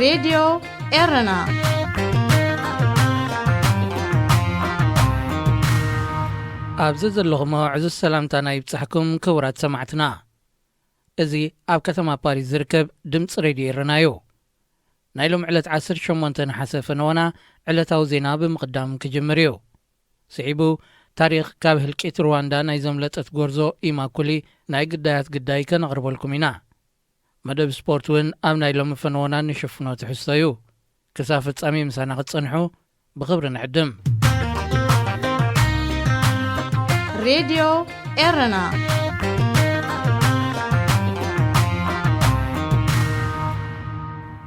ሬድዮ ኤረና። ኣብዚ ዘለኹሞ ዕዙዝ ሰላምታና ይብጻሕኩም ክቡራት ሰማዕትና። እዚ ኣብ ከተማ ፓሪስ ዝርከብ ድምጺ ሬድዮ ኤረና እዩ። ናይ ሎም ዕለት ዓሰርተ ሸሞንተ ነሓሰ ፈነወና ዕለታዊ ዜና ብምቕዳም ክጅምር እዩ። ስዒቡ፣ ታሪኽ ካብ ህልቂት ሩዋንዳ ናይ ዘምለጠት ጎርዞ ኢማኩሊ ናይ ግዳያት ግዳይ ከነቕርበልኩም ኢና። መደብ ስፖርት እውን ኣብ ናይ ሎሚ ፈነወና ንሽፍኖ ትሕዝቶ እዩ። ክሳብ ፍጻሜ ምሳና ክትጸንሑ ብኽብሪ ንዕድም። ሬድዮ ኤረና።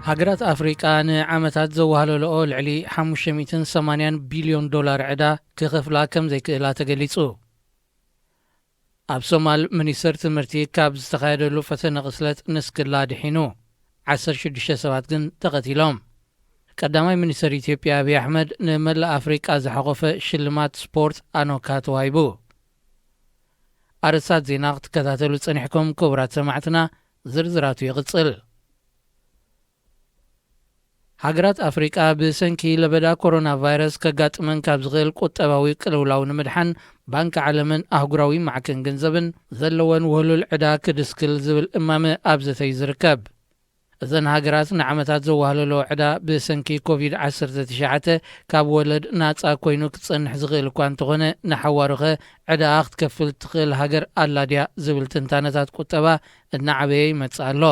ሃገራት ኣፍሪቃ ንዓመታት ዘዋህለልኦ ልዕሊ ሓሙሽተ ሚእትን ሰማንያን ቢልዮን ዶላር ዕዳ ክኸፍላ ከም ዘይክእላ ተገሊጹ። ኣብ ሶማል፣ ሚኒስተር ትምህርቲ ካብ ዝተኻየደሉ ፈተነ ቅስለት ንስክላ ድሒኑ፣ ዓሰርተ ሽዱሽተ ሰባት ግን ተቐቲሎም። ቀዳማይ ሚኒስተር ኢትዮጵያ ኣብይ ኣሕመድ ንመላእ ኣፍሪቃ ዝሓቖፈ ሽልማት ስፖርት ኣኖካ ተዋሂቡ። ኣርእስታት ዜና ክትከታተሉ ጸኒሕኩም ክቡራት ሰማዕትና፣ ዝርዝራቱ ይቕጽል። ሃገራት ኣፍሪቃ ብሰንኪ ለበዳ ኮሮና ቫይረስ ከጋጥመን ካብ ዝኽእል ቁጠባዊ ቅልውላው ንምድሓን፣ ባንኪ ዓለምን ኣህጉራዊ ማዕከን ገንዘብን ዘለወን ውህሉል ዕዳ ክድስክል ዝብል እማመ ኣብ ዘተ እዩ ዝርከብ። እዘን ሃገራት ንዓመታት ዘዋህለሎ ዕዳ ብሰንኪ ኮቪድ ዓሰርተ ትሽዓተ ካብ ወለድ ናጻ ኮይኑ ክጸንሕ ዝኽእል እኳ እንተኾነ፣ ንሓዋሩኸ ዕዳኣ ክትከፍል ትኽእል ሃገር ኣላ ድያ ዝብል ትንታነታት ቁጠባ እናዓበየ ይመጽእ ኣሎ።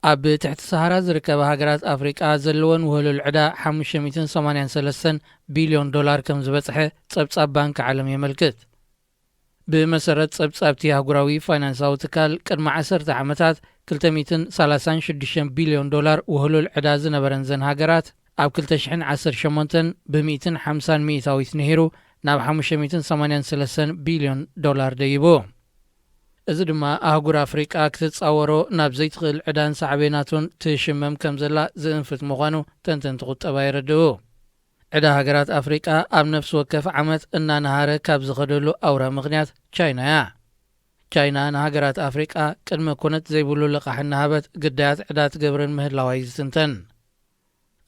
ኣብ ትሕቲ ሰሃራ ዝርከባ ሃገራት ኣፍሪቃ ዘለወን ውህሉል ዕዳ ሓሙሽተ ሚእትን ሰማንያን ሰለስተን ቢልዮን ዶላር ከም ዝበጽሐ ጸብጻብ ባንኪ ዓለም የመልክት። ብመሰረት ጸብጻብቲ ኣህጉራዊ ፋይናንሳዊ ትካል፣ ቅድሚ ዓሰርተ ዓመታት ክልተ ሚእትን ሰላሳን ሽዱሽተን ቢልዮን ዶላር ውህሉል ዕዳ ዝነበረን ዘን ሃገራት፣ ኣብ ክልተ ሽሕን ዓሰርተ ሸሞንተን ብሚእትን ሓምሳን ሚእታዊት ንሂሩ ናብ ሓሙሽተ ሚእትን ሰማንያን ሰለስተን ቢልዮን ዶላር ደይቡ። እዚ ድማ ኣህጉር ኣፍሪቃ ክትጻወሮ ናብ ዘይትኽእል ዕዳን ሳዕቤናቱን ትሽመም ከም ዘላ ዝእንፍት ምዃኑ ተንተንቲ ቁጠባ የረድኡ። ዕዳ ሃገራት ኣፍሪቃ ኣብ ነፍሲ ወከፍ ዓመት እናነሃረ ካብ ዝኸደሉ ኣውራ ምኽንያት ቻይና እያ። ቻይና ንሃገራት ኣፍሪቃ ቅድመ ኩነት ዘይብሉ ልቓሕ እናሃበት ግዳያት ዕዳ ትገብረን ምህላዋ እዩ ዝትንተን።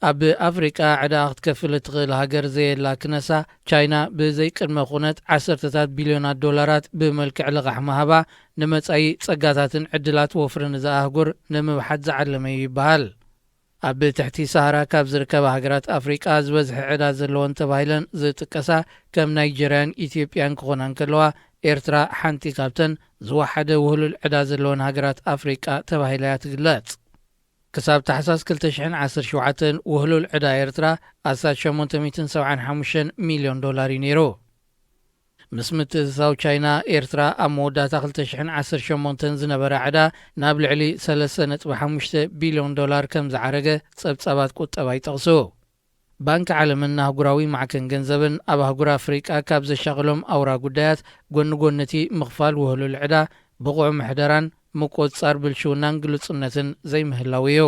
ኣብ ኣፍሪቃ ዕዳ ክትከፍል እትኽእል ሃገር ዘየላ ክነሳ፣ ቻይና ብዘይ ቅድመ ኩነት ዓሰርተታት ቢልዮናት ዶላራት ብመልክዕ ልቓሕ ምሃባ ንመጻኢ ጸጋታትን ዕድላት ወፍሪ ንዛ ኣህጉር ንምብሓት ዝዓለመ እዩ ይበሃል። ኣብ ትሕቲ ሰሃራ ካብ ዝርከባ ሃገራት ኣፍሪቃ ዝበዝሐ ዕዳ ዘለወን ተባሂለን ዝጥቀሳ ከም ናይጀርያን ኢትዮጵያን ክኾና እንከለዋ፣ ኤርትራ ሓንቲ ካብተን ዝወሓደ ውህሉል ዕዳ ዘለወን ሃገራት ኣፍሪቃ ተባሂላ እያ ትግለጽ። ክሳብ ታሕሳስ ክልተ ሽሕን ዓሰርተ ሸውዓተን ውህሉል ዕዳ ኤርትራ ኣስታት ሸሞንተ ሚእትን ሰብዓን ሓሙሽተን ሚልዮን ዶላር እዩ ነይሩ። ምስ ምትእትታው ቻይና፣ ኤርትራ ኣብ መወዳእታ ክልተ ሽሕን ዓሰርተ ሸሞንተን ዝነበረ ዕዳ ናብ ልዕሊ ሰለስተ ነጥቢ ሓሙሽተ ቢልዮን ዶላር ከም ዝዓረገ ጸብጻባት ቁጠባ ይጠቕሱ። ባንኪ ዓለምን ኣህጉራዊ ማዕከን ገንዘብን ኣብ ኣህጉር ኣፍሪቃ ካብ ዘሻቕሎም ኣውራ ጉዳያት፣ ጎኒ ጎኒ እቲ ምኽፋል ውህሉል ዕዳ፣ ብቑዕ ምሕደራን ምቁጽጻር ብልሽውናን ግሉጽነትን ዘይምህላው እዩ።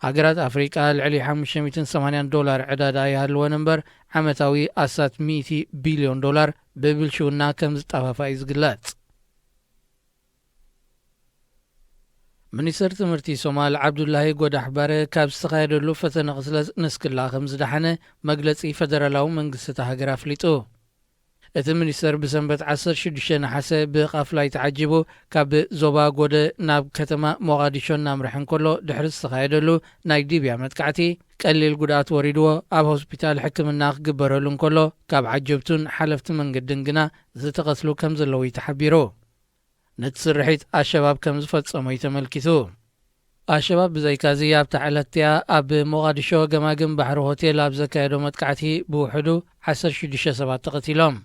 ሃገራት ኣፍሪቃ ልዕሊ ሓሙሽተ ሚእትን ሰማንያን ዶላር ዕዳ ደኣ ይሃልወን እምበር፣ ዓመታዊ ኣስታት ሚእቲ ቢልዮን ዶላር ብብልሽውና ከም ዝጠፋፋ እዩ ዝግለጽ። ሚኒስተር ትምህርቲ ሶማል ዓብዱላሂ ጎዳሕ ባረ ካብ ዝተኻየደሉ ፈተነ ቅስለት ንስክላ ከም ዝደሓነ መግለጺ ፈደራላዊ መንግስቲ እታ ሃገር ኣፍሊጡ። እቲ ሚኒስተር ብሰንበት ዓሰርተ ሽዱሽተ ነሓሰ ብቓፍላይ ተዓጂቡ ካብ ዞባ ጎደ ናብ ከተማ ሞቓዲሾ እናምርሐ እንከሎ ድሕሪ ዝተኻየደሉ ናይ ሊብያ መጥቃዕቲ ቀሊል ጉድኣት ወሪድዎ ኣብ ሆስፒታል ሕክምና ክግበረሉ እንከሎ ካብ ዓጀብቱን ሓለፍቲ መንገድን ግና ዝተቐትሉ ከም ዘለዉ እዩ ተሓቢሩ። ነቲ ስርሒት ኣሸባብ ከም ዝፈጸሞ እዩ ተመልኪቱ። ኣሸባብ ብዘይካዚ ኣብታ ዕለት እቲኣ ኣብ ሞቓዲሾ ገማግም ባሕሪ ሆቴል ኣብ ዘካየዶ መጥቃዕቲ ብውሕዱ ዓሰርተ ሽዱሽተ ሰባት ተቐቲሎም።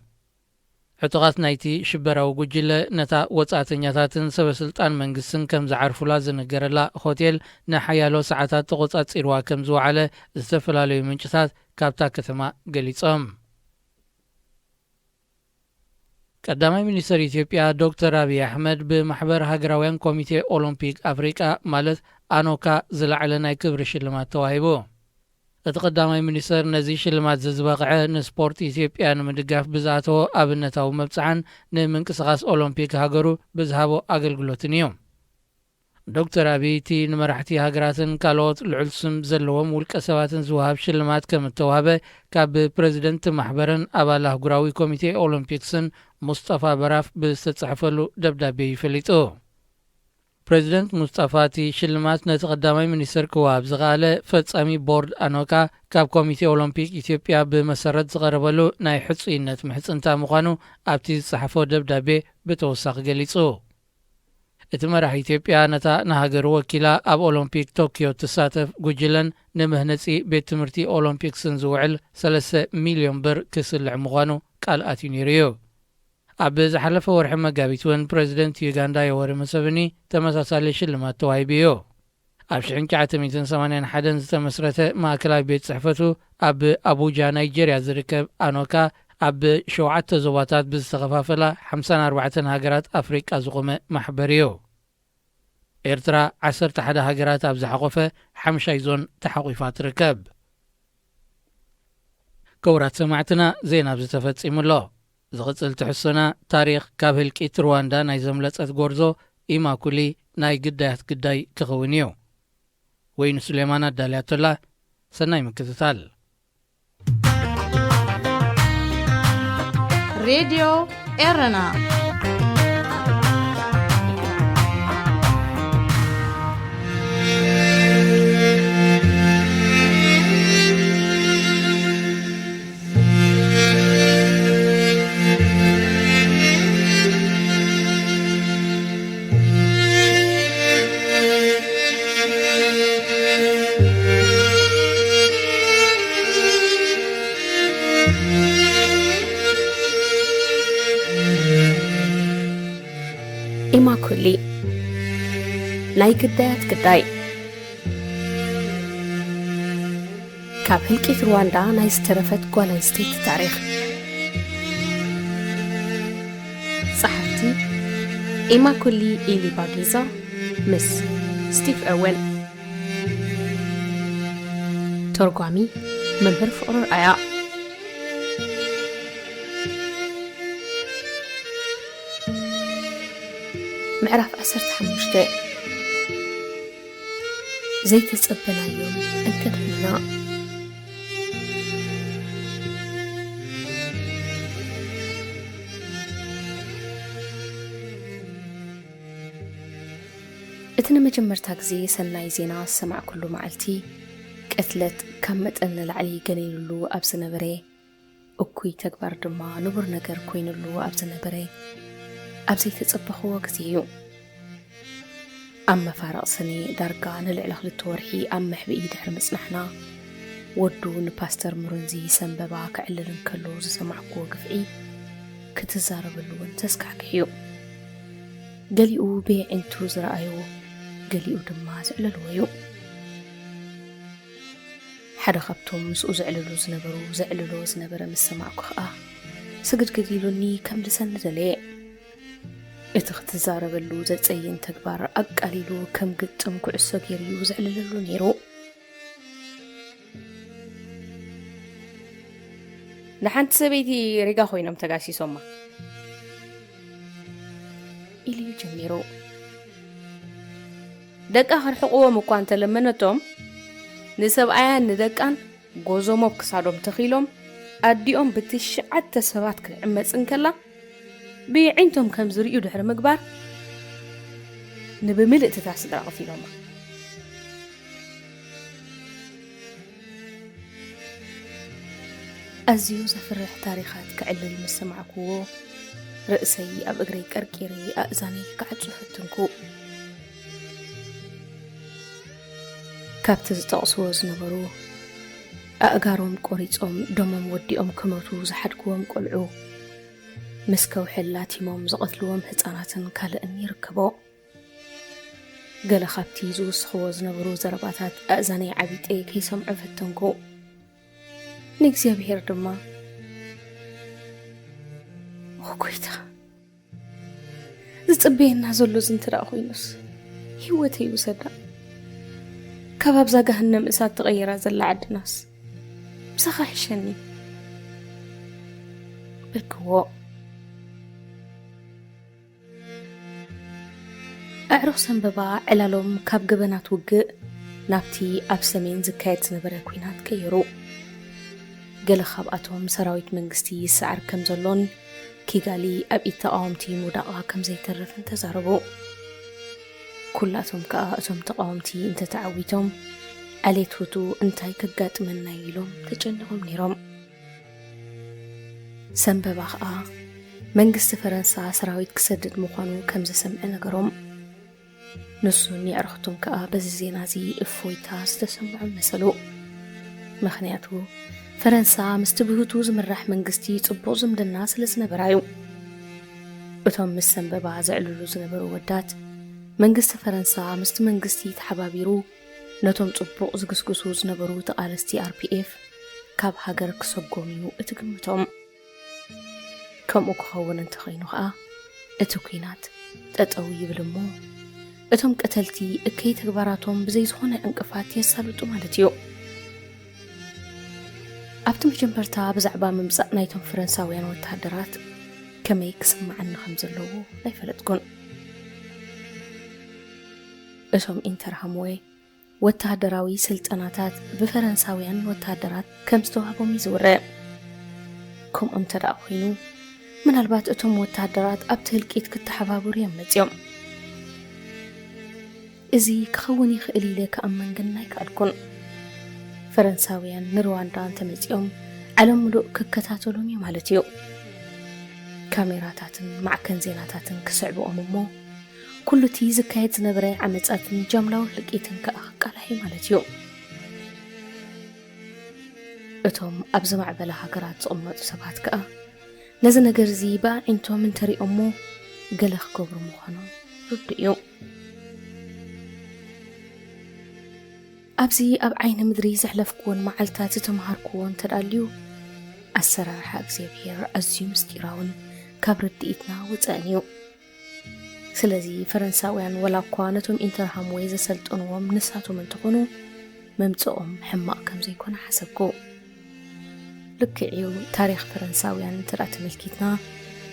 ዕጡቓት ናይቲ ሽበራዊ ጉጅለ ነታ ወጻእተኛታትን ሰበ ስልጣን መንግስትን ከም ዝዓርፉላ ዝንገረላ ሆቴል ንሓያሎ ሰዓታት ተቖጻጺርዋ ከም ዝወዓለ ዝተፈላለዩ ምንጭታት ካብታ ከተማ ገሊጾም። ቀዳማይ ሚኒስተር ኢትዮጵያ ዶክተር ኣብይ ኣሕመድ ብማሕበር ሃገራውያን ኮሚቴ ኦሎምፒክ ኣፍሪቃ ማለት ኣኖካ ዝለዓለ ናይ ክብሪ ሽልማት ተዋሂቡ። እቲ ቀዳማይ ሚኒስተር ነዚ ሽልማት እዚ ዝበቕዐ ንስፖርት ኢትዮጵያ ንምድጋፍ ብዝኣተዎ ኣብነታዊ መብጽዓን ንምንቅስቓስ ኦሎምፒክ ሃገሩ ብዝሃቦ ኣገልግሎትን እዩ። ዶክተር ኣብይ እቲ ንመራሕቲ ሃገራትን ካልኦት ልዑል ስም ዘለዎም ውልቀ ሰባትን ዝወሃብ ሽልማት ከም እተዋህበ ካብ ፕረዚደንት ማሕበርን ኣባል ኣህጉራዊ ኮሚቴ ኦሎምፒክስን ሙስጠፋ በራፍ ብዝተጻሕፈሉ ደብዳቤ ይፈሊጡ። ፕረዚደንት ሙስጠፋ እቲ ሽልማት ነቲ ቀዳማይ ሚኒስትር ክወሃብ ዝኸኣለ ፈጻሚ ቦርድ ኣኖካ ካብ ኮሚቴ ኦሎምፒክ ኢትዮጵያ ብመሰረት ዝቐረበሉ ናይ ሕጹይነት ምሕጽንታ ምዃኑ ኣብቲ ዝጸሓፎ ደብዳቤ ብተወሳኺ ገሊጹ። እቲ መራሒ ኢትዮጵያ ነታ ንሃገሩ ወኪላ ኣብ ኦሎምፒክ ቶኪዮ ትሳተፍ ጉጅለን ንመህነጺ ቤት ትምህርቲ ኦሎምፒክስን ዝውዕል ሰለስተ ሚልዮን ብር ክስልዕ ምዃኑ ቃል ኣትዩ ነይሩ እዩ። ኣብ ዝሓለፈ ወርሒ መጋቢት እውን ፕረዚደንት ዩጋንዳ ዮወሪ ሙሰቪኒ ተመሳሳሊ ሽልማት ተዋሂቡ እዩ። ኣብ ሽሕን ትሽዓተ ሚእትን ሰማንያን ሓደን ዝተመስረተ ማእከላይ ቤት ጽሕፈቱ ኣብ ኣቡጃ ናይጄርያ ዝርከብ ኣኖካ ኣብ ሸውዓተ ዞባታት ብዝተኸፋፈላ ሓምሳን ኣርባዕተን ሃገራት ኣፍሪቃ ዝቖመ ማሕበር እዩ። ኤርትራ ዓሰርተ ሓደ ሃገራት ኣብ ዝሓቖፈ ሓምሻይ ዞን ተሓቒፋ ትርከብ። ክቡራት ሰማዕትና፣ ዜና ኣብዚ ተፈጺሙ ኣሎ። ዝቕጽል ትሕዝቶና ታሪኽ ካብ ህልቂት ሩዋንዳ ናይ ዘምለጸት ጎርዞ ኢማኩሊ ናይ ግዳያት ግዳይ ክኸውን እዩ። ወይኑ ሱሌማን ኣዳልያቶላ። ሰናይ ምክትታል። ሬድዮ ኤረና። ኢማኩሊ፣ ናይ ግዳያት ግዳይ። ካብ ህልቂት ሩዋንዳ ናይ ዝተረፈት ጓል ኣንስተይቲ ታሪኽ። ጸሓፍቲ፣ ኢማኩሊ ኢሊባጊዛ ምስ ስቲቭ ኦወን። ተርጓሚ፣ መምህር ፍቕሩ ኣርኣያ። ምዕራፍ ዓሰርተ ሓሙሽተ። ዘይተጸበናዮም እንተድሕንና። እቲ ንመጀመርታ ግዜ ሰናይ ዜና ዝሰማዕኩሉ መዓልቲ፣ ቅትለት ካብ መጠን ንላዕሊ ገኒኑሉ ኣብ ዝነበረ፣ እኩይ ተግባር ድማ ንቡር ነገር ኮይኑሉ ኣብ ዝነበረ፣ ኣብ ዘይተጸበኽዎ ግዜ እዩ። ኣብ መፋርቕ ሰነ፣ ዳርጋ ንልዕሊ ክልተ ወርሒ ኣብ መሕብኢ ድሕሪ ምጽናሕና፣ ወዱ ንፓስተር ምሩንዚ ሰንበባ ከዕልል እንከሎ ዝሰማዕኩዎ ግፍዒ ክትዛረበሉ እውን ዘስካሕክሕ እዩ። ገሊኡ ብየዒንቱ ዝረኣዮ፣ ገሊኡ ድማ ዘዕለልዎ እዩ። ሓደ ካብቶም ምስኡ ዘዕልሉ ዝነበሩ ዘዕልሎ ዝነበረ ምስ ሰማዕኩ ኸኣ፣ ስግድግድ ኢሉኒ ከምልሰኒ ደለየ። እቲ ክትዛረበሉ ዘጸይን ተግባር ኣቃሊሉ ከም ግጥም ኩዕሶ ገይሩ እዩ ዘዕልለሉ ነይሩ። ንሓንቲ ሰበይቲ ሪጋ ኮይኖም ተጋሲሶማ ኢሉ እዩ ጀሚሩ። ደቃ ክርሕቕዎም እኳ እንተለመነቶም፣ ንሰብኣያን ንደቃን ጎዞም ኣብ ክሳዶም ተኺሎም፣ ኣዲኦም ብትሽዓተ ሰባት ክትዕመጽ እንከላ፣ ብየዒንቶም ከም ዝርእዩ ድሕሪ ምግባር፣ ንብምልእቲ እታ ስድራ ቀቲሎማ። ኣዝዩ ዘፍርሕ ታሪኻት ክዕልል ምስ ሰማዕኩዎ፣ ርእሰይ ኣብ እግረይ ቀርቂረ ኣእዛነይ ክዓጹ ፈተንኩ። ካብቲ ዝጠቕስዎ ዝነበሩ፣ ኣእጋሮም ቆሪጾም ደሞም ወዲኦም ክመቱ ዝሓድግዎም ቆልዑ፣ ምስ ከውሒ ላቲሞም ዝቐትልዎም ህጻናትን ካልእን ይርከቦ። ገለ ካብቲ ዝውስኽዎ ዝነበሩ ዘረባታት ኣእዛነይ ዓቢጠ ከይሰምዖ ፈተንኩ። ንእግዚኣብሔር ድማ፣ "ኦ ጎይታ፣ ዝጽበየና ዘሎ እዚ እንተ ደኣ ኮይኑስ፣ ህይወተይ ውሰዳ። ካብ ኣብዛ ገሃነም እሳት ተቐይራ ዘላ ዓድናስ ምሳኻ ይሕሸኒ" በልክዎ። ኣዕሩኽ ሰንበባ ዕላሎም ካብ ገበናት ውግእ ናብቲ ኣብ ሰሜን ዝካየድ ዝነበረ ኲናት ቀየሩ። ገለ ካብኣቶም ሰራዊት መንግስቲ ይሰዓር ከም ዘሎን ኪጋሊ ኣብ ኢድ ተቓወምቲ ምውዳቓ ከም ዘይተርፍን ተዛረቡ። ኩላቶም ከኣ እቶም ተቓወምቲ እንተተዓዊቶም፣ ዓሌት ሁቱ እንታይ ከጋጥመና እዩ ኢሎም ተጨኒቖም ነይሮም። ሰንበባ ከኣ መንግስቲ ፈረንሳ ሰራዊት ክሰድድ ምዃኑ ከም ዝሰምዐ ነገሮም። ንሱን የዕርኽቱን ከኣ በዚ ዜና እዚ እፎይታ ዝተሰምዖም መሰሉ። ምኽንያቱ ፈረንሳ ምስቲ ብሁቱ ዝምራሕ መንግስቲ ጽቡቕ ዝምድና ስለ ዝነበራ እዩ። እቶም ምስ ሰንበባ ዘዕልሉ ዝነበሩ ወዳት መንግስቲ ፈረንሳ ምስቲ መንግስቲ ተሓባቢሩ ነቶም ጽቡቕ ዝግስግሱ ዝነበሩ ተቓለስቲ ኣር ፒ ኤፍ ካብ ሃገር ክሰጎም እዩ እቲ ግምቶም። ከምኡ ክኸውን እንተኾይኑ ኸኣ እቲ ኲናት ጠጠው ይብል እሞ እቶም ቀተልቲ እከይ ተግባራቶም ብዘይ ዝኾነ ዕንቅፋት የሳልጡ ማለት እዩ። ኣብቲ መጀመርታ ብዛዕባ ምምጻእ ናይቶም ፈረንሳውያን ወተሃደራት ከመይ ክስምዓኒ ከም ዘለዎ ኣይፈለጥኩን። እቶም ኢንተርሃምወ ወተሃደራዊ ስልጠናታት ብፈረንሳውያን ወተሃደራት ከም ዝተዋህቦም እዩ ዝውረ። ከምኡ እንተ ደኣ ኮይኑ፣ ምናልባት እቶም ወተሃደራት ኣብቲ ህልቂት ክተሓባበሩ እዮም መጺኦም። እዚ ክኸውን ይኽእል ኢለ ክኣምን ግን ኣይከኣልኩን። ፈረንሳውያን ንሩዋንዳ እንተመጺኦም፣ ዓለም ምሉእ ክከታተሎም እዩ ማለት እዩ። ካሜራታትን ማዕከን ዜናታትን ክስዕብኦም እሞ፣ ኩሉ እቲ ዝካየድ ዝነበረ ዓመጻትን ጃምላዊ ህልቂትን ከኣ ክቃላሕ እዩ ማለት እዩ። እቶም ኣብ ዝማዕበላ ሃገራት ዝቕመጡ ሰባት ከኣ ነዚ ነገር እዚ ብኣዒንቶም እንተሪኦሞ ገለ ክገብሩ ምዃኖም ርዱእ እዩ። ኣብዚ ኣብ ዓይኒ ምድሪ ዘሕለፍኩዎን መዓልታት ዝተምሃርኩዎ እንተ ደኣ ኣልዩ፣ ኣሰራርሓ እግዚኣብሔር ኣዝዩ ምስጢራውን ካብ ርድኢትና ወጻእን እዩ። ስለዚ ፈረንሳውያን ወላ እኳ ነቶም ኢንተርሃምወይ ዘሰልጠንዎም ንሳቶም እንተኾኑ፣ መምጽኦም ሕማቕ ከም ዘይኮነ ሓሰብኩ። ልክዕ እዩ፣ ታሪኽ ፈረንሳውያን እንተ ደኣ ተመልኪትና፣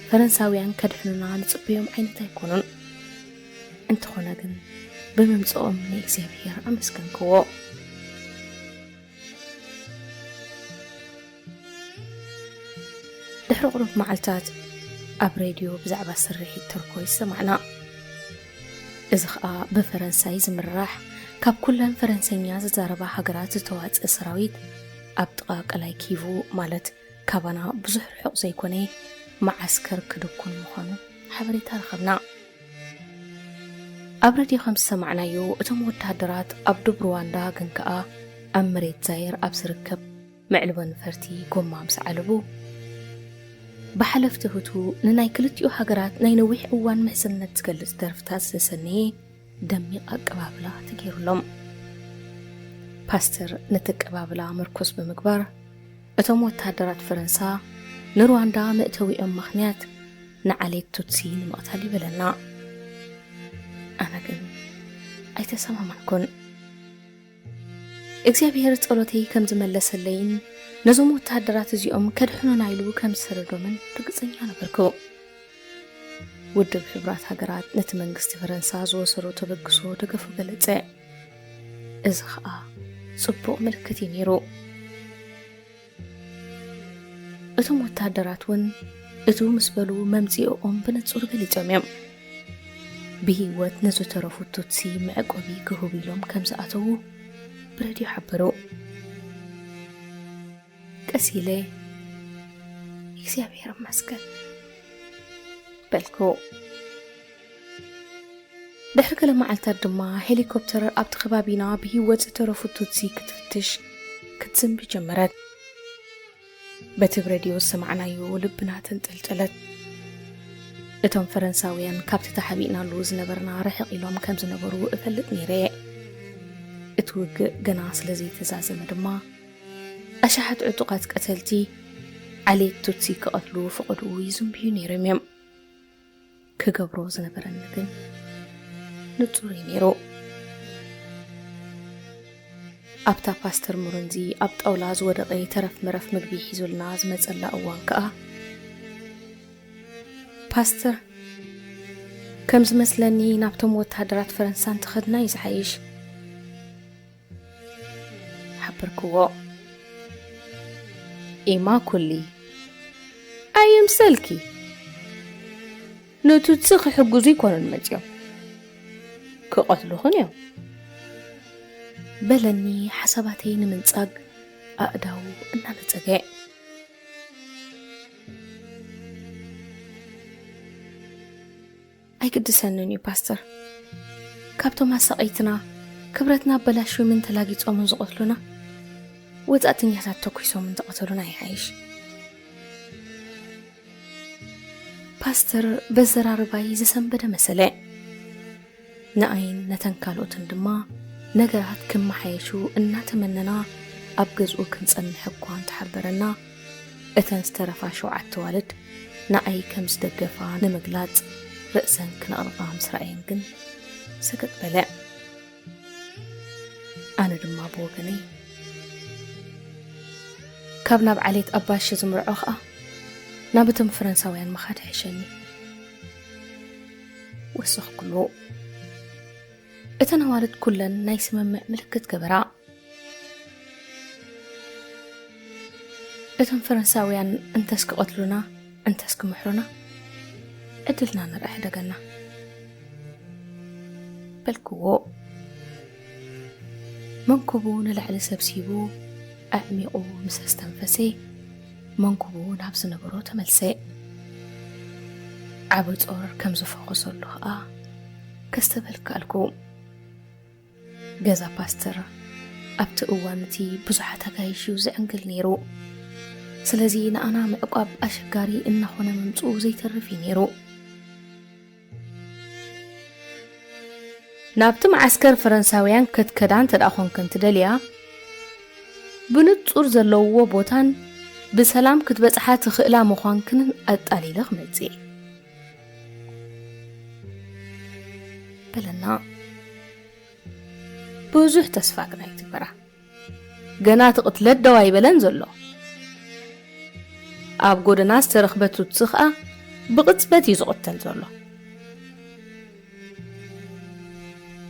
ፈረንሳውያን ከድሕኑና ንጽበዮም ዓይነት ኣይኮኑን። እንተኾነ ግን፣ ብመምጽኦም ንእግዚኣብሔር ኣመስገንክዎ። ድሕሪ ቁሩብ መዓልታት ኣብ ሬድዮ ብዛዕባ ስርሒት ተርኮይስ ሰማዕና። እዚ ኸኣ ብፈረንሳይ ዝምራሕ፣ ካብ ኩለን ፈረንሰኛ ዝዛረባ ሃገራት ዝተዋጽአ ሰራዊት ኣብ ጥቓ ቀላይ ኪቩ፣ ማለት ካባና ብዙሕ ርሑቕ ዘይኮነ መዓስከር ክድኩን ምዃኑ ሓበሬታ ረኸብና። ኣብ ሬድዮ ከም ዝሰማዕናዮ፣ እቶም ወተሃደራት ኣብ ዶብ ሩዋንዳ፣ ግን ከኣ ኣብ መሬት ዛየር ኣብ ዝርከብ መዕልቦ ነፈርቲ ጎማ ምስ ዓለቡ፣ ብሓለፍቲ ሁቱ ንናይ ክልቲኡ ሃገራት ናይ ነዊሕ እዋን ምሕዝነት ዝገልጽ ደርፍታት ዝተሰነየ ደሚቕ ኣቀባብላ ተገይሩሎም። ፓስተር ነቲ ኣቀባብላ ምርኩስ ብምግባር፣ እቶም ወተሃደራት ፈረንሳ ንሩዋንዳ መእተዊኦም ምኽንያት ንዓሌት ቱትሲ ንምቕታል ይበለና። ኣነ ግን ኣይተሰማማዕኩን። እግዚኣብሔር ጸሎተይ ከም ዝመለሰለይን ነዞም ወተሃደራት እዚኦም ከድሕኑና ኢሉ ከም ዝሰደዶምን ርግጸኛ ነበርኩ። ውድብ ሕቡራት ሃገራት ነቲ መንግስቲ ፈረንሳ ዝወሰዶ ተበግሶ ደገፉ ገለጸ። እዚ ኸኣ ጽቡቕ ምልክት እዩ ነይሩ። እቶም ወተሃደራት እውን እትው ምስ በሉ መምጽኢኦም ብንጹር ገሊጾም እዮም። ብህይወት ንዝተረፉ ቱትሲ መዕቆቢ ክህቡ ኢሎም ከም ዝኣተዉ ብሬድዮ ሓበሩ። ቀስ ኢለ፣ እግዚኣብሔር ይመስገን በልኩ። ድሕሪ ገለ መዓልታት ድማ ሄሊኮፕተር ኣብቲ ከባቢና ብህይወት ዝተረፉ ቱትሲ ክትፍትሽ ክትዝንቢ ጀመረት። በቲ ብሬድዮ ዝሰማዕናዮ ልብና ተንጠልጠለት። እቶም ፈረንሳውያን ካብቲ ተሓቢእናሉ ዝነበርና ርሕቕ ኢሎም ከም ዝነበሩ እፈልጥ ነይረ እየ። እቲ ውግእ ገና ስለ ዘይተዛዘመ ድማ፣ ኣሽሓት ዕጡቓት ቀተልቲ ዓሌት ቱትሲ ክቐትሉ ፍቐድኡ ይዝንብዩ ነይሮም እዮም። ክገብሮ ዝነበረኒ ግን ንጹር እዩ ነይሩ። ኣብታ ፓስተር ሙሩንዚ ኣብ ጣውላ ዝወደቐ ተረፍ መረፍ ምግቢ ሒዙልና ዝመጸላ እዋን ከኣ፣ "ፓስተር፣ ከም ዝመስለኒ ናብቶም ወተሃደራት ፈረንሳ እንተኸድና እዩ ዝሓይሽ። ሓበርክዎ። ኢማኩሊ፣ ኣይምሰልኪ። ንቱትሲ ክሕግዙ ኣይኮኑን መጺኦም። ክቐትሉኽን እዮም። በለኒ ሓሳባተይ ንምንጻግ ኣእዳዉ እናመጸገ። ኣይግድሰንን እዩ ፓስተር። ካብቶም ኣሳቐይትና፣ ክብረትና ኣበላሽዮምን ተላጊጾምን ዝቐትሉና፣ ወጻእተኛታት ተኩሶምን ዝቐተሉና ይሓይሽ። ፓስተር በዘራርባይ ዘሰንበደ መሰለ። ንኣይን ነተን ካልኦትን ድማ ነገራት ክመሓየሹ እናተመነና ኣብ ገዝኡ ክንጸንሕ እኳ እንተሓበረና፣ እተን ዝተረፋ ሸውዓተ ኣዋልድ ንኣይ ከም ዝደገፋ ንምግላጽ ርእሰን ክነቕንቓ ምስ ረኣየን ግን ሰገጥ በለ። ኣነ ድማ ብወገነይ፣ ካብ ናብ ዓሌት ኣባሽ ዝምርዖ ኸኣ ናብ እቶም ፈረንሳውያን ምኻድ ይሕሸኒ። ወሰኽኩሉ። እተን ኣዋልድ ኩለን ናይ ስምምዕ ምልክት ገበራ። እቶም ፈረንሳውያን እንተስ ክቐትሉና፣ እንተስ ክምሕሩና፣ ዕድልና ንርኣ ሕደገና በልክዎ። መንኩቡ ንላዕሊ ሰብሲቡ ኣዕሚቑ ምስ ኣስተንፈሰ፣ መንኩቡ ናብ ዝነበሮ ተመልሰ። ዓቢ ጾር ከም ዝፈኾሰሉ ኸኣ ከስተበል ከኣልኩ። ገዛ ፓስተር ኣብቲ እዋን እቲ ብዙሓት ኣጋይሽ እዩ ዝዕንግል ነይሩ። ስለዚ ንኣና ምዕቋብ ኣሸጋሪ እናኾነ ምምጽኡ ዘይተርፍ እዩ ነይሩ። ናብቲ መዓስከር ፈረንሳውያን ከትከዳ እንተ ደኣ ኾንክን ትደልያ፣ ብንጹር ዘለውዎ ቦታን ብሰላም ክትበጽሓ ትኽእላ ምዃንክንን ኣጣሊለ ክመጽእ እየ። በለና። ብዙሕ ተስፋ ግን ኣይትግበራ። ገና ትቕትለት ደው ኣይበለን ዘሎ። ኣብ ጎደና ዝተረኽበ ቱትሲ ኸኣ ብቕጽበት እዩ ዝቕተል ዘሎ።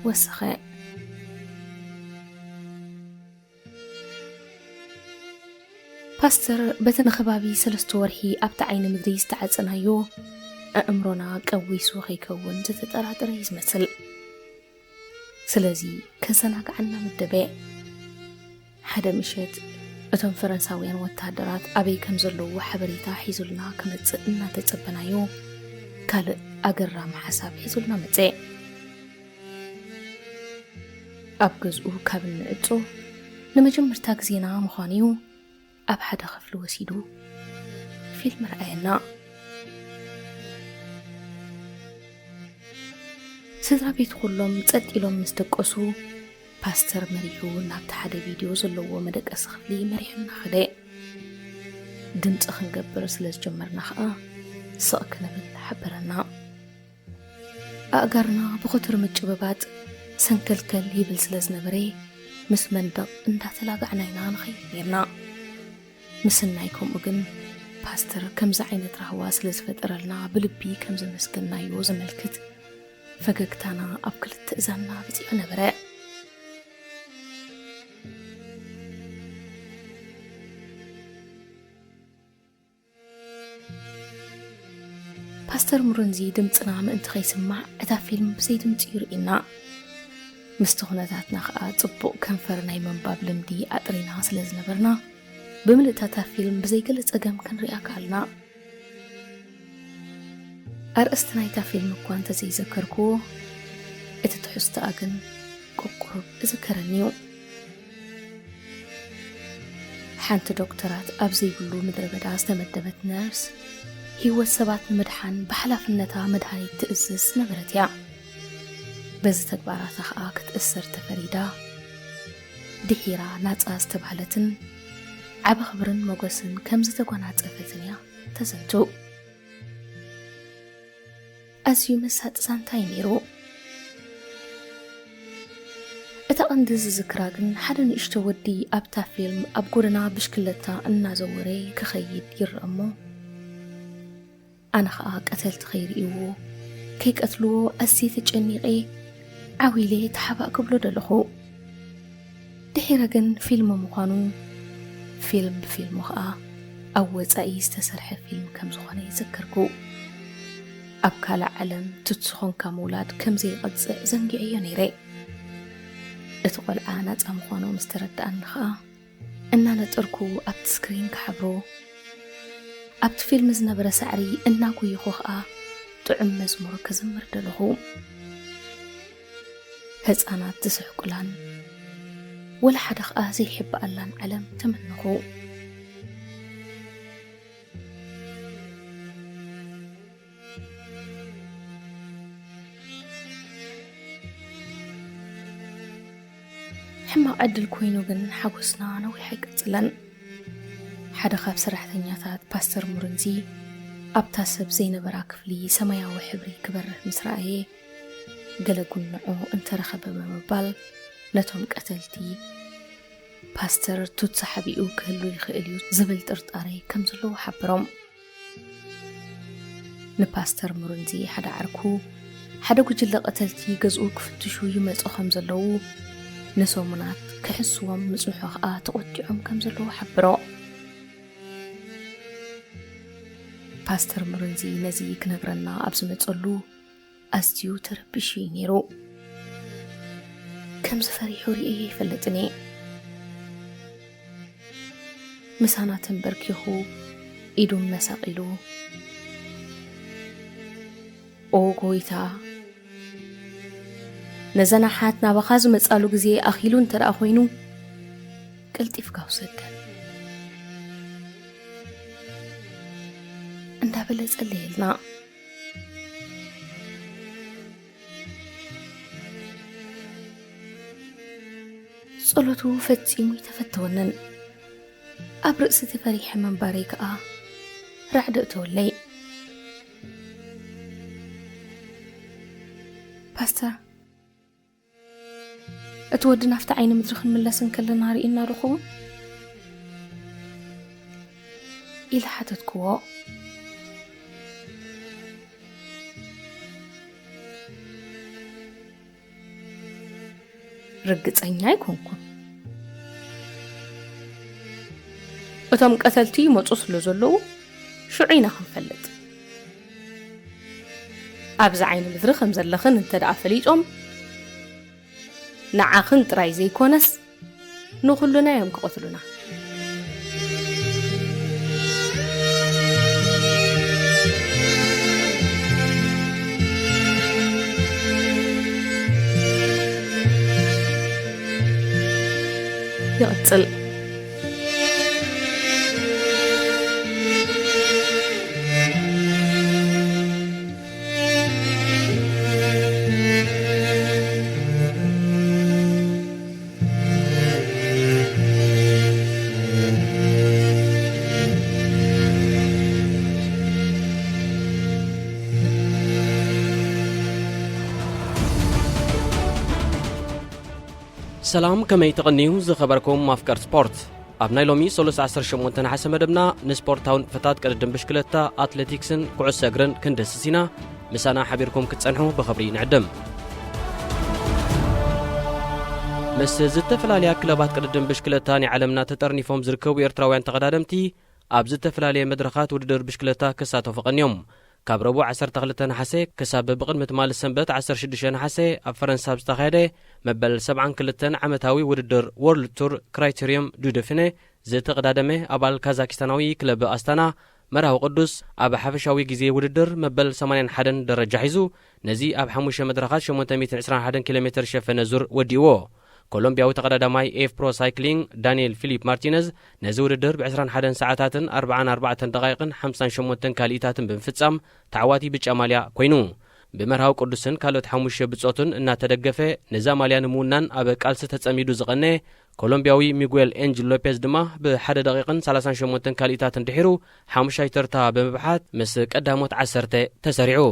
ወሰኸ። ፓስተር በቲ ንኸባቢ ሰለስተ ወርሒ ኣብቲ ዓይኒ ምድሪ ዝተዓጸናዮ ኣእምሮና ቀዊሱ ከይከውን ዝተጠራጠረ እዩ ዝመስል። ስለዚ ከዘናግዓና መደበ። ሓደ ምሸት እቶም ፈረንሳውያን ወተሃደራት ኣበይ ከም ዘለዉ ሓበሬታ ሒዙልና ክመጽእ እናተጸበናዮ፣ ካልእ ኣገራሚ ሓሳብ ሒዙልና መጸ። ኣብ ገዝኡ ካብ እንዕጾ ንመጀመርታ ግዜና ምዃኑ እዩ። ኣብ ሓደ ክፍሊ ወሲዱ ፊልም ረኣየና። ስድራ ቤት ኩሎም ጸጥ ኢሎም ምስ ደቀሱ፣ ፓስተር መሪሑ ናብቲ ሓደ ቪድዮ ዘለዎ መደቀሲ ክፍሊ መሪሑና ኸደ። ድምጺ ክንገብር ስለ ዝጀመርና ኸኣ ስቕ ክንብል ሓበረና። ኣእጋርና ብኽቱር ምጭብባጥ ሰንከልከል ይብል ስለ ዝነበረ፣ ምስ መንደቕ እንዳተላጋዕና ኢና ንኸይድ ነይርና። ምስናይ ከምኡ ግን ፓስተር ከምዚ ዓይነት ራህዋ ስለ ዝፈጠረልና ብልቢ ከም ዘመስገናዮ ዘመልክት ፈገግታና ኣብ ክልተ እዛንና በጺሑ ነበረ። ፓስተር ሙሩንዚ ድምጽና ምእንቲ ከይስማዕ እታ ፊልም ብዘይ ድምጺ እዩ ርእየና። ምስቲ ኩነታትና ኸኣ ጽቡቕ ከንፈር ናይ ምንባብ ልምዲ ኣጥሪና ስለ ዝነበርና፣ ብምልእታ እታ ፊልም ብዘይ ገለ ጸገም ክንሪኣ ከኣልና። ኣርእስቲ ናይታ ፊልም እኳ እንተዘይዘከርክዎ፣ እቲ ትሕዝቶኣ ግን ቁሩብ እዝከረኒ እዩ። ሓንቲ ዶክተራት ኣብ ዘይብሉ ምድረ በዳ ዝተመደበት ነርስ፣ ህይወት ሰባት ንምድሓን ብሓላፍነታ መድሃኒት ትእዝዝ ዝነበረት እያ። በዚ ተግባራታ ኸኣ ክትእሰር ተፈሪዳ፣ ድሒራ ናጻ ዝተባህለትን ዓቢ ክብርን ሞገስን ከም ዝተጎናጸፈትን እያ ተዘንቱ። ኣዝዩ መሳጢ ዛንታ እዩ ነይሩ። እታ ቀንዲ ዝዝክራ ግን ሓደ ንእሽቶ ወዲ ኣብታ ፊልም ኣብ ጎደና ብሽክለታ እናዘወረ ክኸይድ ይረአ እሞ፣ ኣነ ኸኣ ቀተልቲ ከይርእይዎ ከይቀትልዎ ኣዝየ ተጨኒቐ ዓው ኢለ ተሓባእ ክብሎ ደለኹ። ድሒረ ግን ፊልም ምዃኑን ፊልም ብፊልሙ ኸኣ ኣብ ወጻኢ ዝተሰርሐ ፊልም ከም ዝኾነ ይዝክርኩ። ኣብ ካልእ ዓለም ቱትሲ ኾንካ ምውላድ ከም ዘይቐጽዕ ዘንጊዐዮ ነይረ። እቲ ቖልዓ ናጻ ምዃኑ ምስ ተረድኣኒ ኸኣ እናነጠርኩ ኣብቲ ስክሪን ክሓብሮ፣ ኣብቲ ፊልም ዝነበረ ሳዕሪ እናጎየኹ ኸኣ ጥዑም መዝሙር ክዝምር ደለኹ። ህጻናት ዝስሕቁላን ወላ ሓደ ኸኣ ዘይሕብኣላን ዓለም ተመነኹ። ሕማቕ ዕድል ኮይኑ ግን ሓጎስና ነዊሕ ኣይቀጽለን። ሓደ ካብ ሰራሕተኛታት ፓስተር ሙርንዚ ኣብታ ሰብ ዘይነበራ ክፍሊ ሰማያዊ ሕብሪ ክበርህ ምስ ረኣየ፣ ገለ ጉንዖ እንተረኸበ ብምባል ነቶም ቀተልቲ፣ ፓስተር ቱት ሓቢኡ ክህሉ ይኽእል እዩ ዝብል ጥርጣረ ከም ዘለዎ ሓበሮም። ንፓስተር ሙርንዚ ሓደ ዓርኩ፣ ሓደ ጉጅለ ቀተልቲ ገዝኡ ክፍትሹ ይመጹ ከም ዘለዉ፣ ንሰሙናት ክሕስዎም ምጽንሑ ኸኣ ተቖጢዖም ከም ዘለዉ ሓበሮ። ፓስተር ሙርንዚ ነዚ ክነግረና ኣብ ዝመጸሉ ኣዝዩ ተረቢሹ እዩ ነይሩ። ከምዚ ፈሪሑ ርእየ ኣይፈልጥን እየ። ምሳና ተንበርኪኹ ኢዱ መሳቒሉ፣ "ኦ ጎይታ፣ ነዘን ኣሓት ናባኻ ዝመጻሉ ግዜ ኣኺሉ እንተ ደኣ ኾይኑ፣ ቀልጢፍካ ውሰደን" እንዳበለ ጸለየልና። ጸሎቱ ፈጺሙ ኣይተፈተወንን። ኣብ ርእሲ እቲ ፈሪሐ ምንባረይ ከኣ ራዕዲ እተወለይ። "ፓስተር፣ እቲ ወዲ ናብቲ ዓይኒ ምድሪ ክንምለስ እንከለና ርኢና ዶ ኸውን?" ኢለ ሓተትክዎ። "ርግጸኛ ኣይኮንኩን። እቶም ቀተልቲ ይመጹ ስለ ዘለዉ፣ ሽዑ ኢና ክንፈልጥ። ኣብዚ ዓይኒ ምድሪ ከም ዘለኽን እንተ ደኣ ፈሊጦም፣ ንዓኽን ጥራይ ዘይኮነስ፣ ንኹልና እዮም ክቐትሉና።" ይቕጽል። ሰላም፣ ከመይ ትቕንዩ ዝኸበርኩም ኣፍቀር ስፖርት? ኣብ ናይ ሎሚ ሰሉስ ዓሰርተ ሸሞንተ ነሓሰ መደብና ንስፖርታዊ ንጥፈታት ቅድድም ብሽክለታ፣ ኣትሌቲክስን ኩዕሶ እግርን ክንድህስስ ኢና። ምሳና ሓቢርኩም ክትጸንሑ ብኽብሪ ንዕድም። ምስ ዝተፈላለያ ክለባት ቅድድም ብሽክለታ ናይ ዓለምና ተጠርኒፎም ዝርከቡ ኤርትራውያን ተቐዳደምቲ ኣብ ዝተፈላለየ መድረኻት ውድድር ብሽክለታ ክሳተፉ ቀንዮም። ካብ ረቡዕ ዓሰርተ ክልተ ነሓሰ ክሳብ ብቕድሚ ትማሊ ሰንበት ዓሰርተ ሽዱሽተ ነሓሰ ኣብ ፈረንሳ ኣብ ዝተኻየደ መበል ሰብዓን ክልተን ዓመታዊ ውድድር ወርልድ ቱር ክራይቴርዮም ዱ ደፊነ ዝተቐዳደመ ኣባል ካዛኪስታናዊ ክለብ ኣስታና መርሃዊ ቅዱስ ኣብ ሓፈሻዊ ግዜ ውድድር መበል ሰማንያን ሓደን ደረጃ ሒዙ ነዚ ኣብ ሓሙሽተ መድረኻት ሸሞንተ ሚእትን ዕስራን ሓደን ኪሎ ሜትር ዝሸፈነ ዙር ወዲእዎ። ኮሎምቢያዊ ተቐዳዳማይ ኤፍ ፕሮ ሳይክሊንግ ዳንኤል ፊሊፕ ማርቲነዝ ነዚ ውድድር ብ ዕስራን ሓደን ሰዓታትን ኣርባዓን ኣርባዕተን ደቓይቕን ሓምሳን ሸሞንተን ካልኢታትን ብምፍጻም ተዓዋቲ ብጫ ማልያ ኮይኑ። ብመርሃዊ ቅዱስን ካልኦት ሓሙሽተ ብጾቱን እናተደገፈ ነዛ ማልያ ንምውናን ኣብ ቃልሲ ተጸሚዱ ዝቐነየ ኮሎምቢያዊ ሚጉኤል ኤንጅል ሎፔዝ ድማ ብሓደ ደቒቕን ሰላሳን ሸሞንተን ካልኢታትን ድሒሩ ሓሙሻይ ተርታ ብምብሓት ምስ ቀዳሞት ዓሰርተ ተሰሪዑ።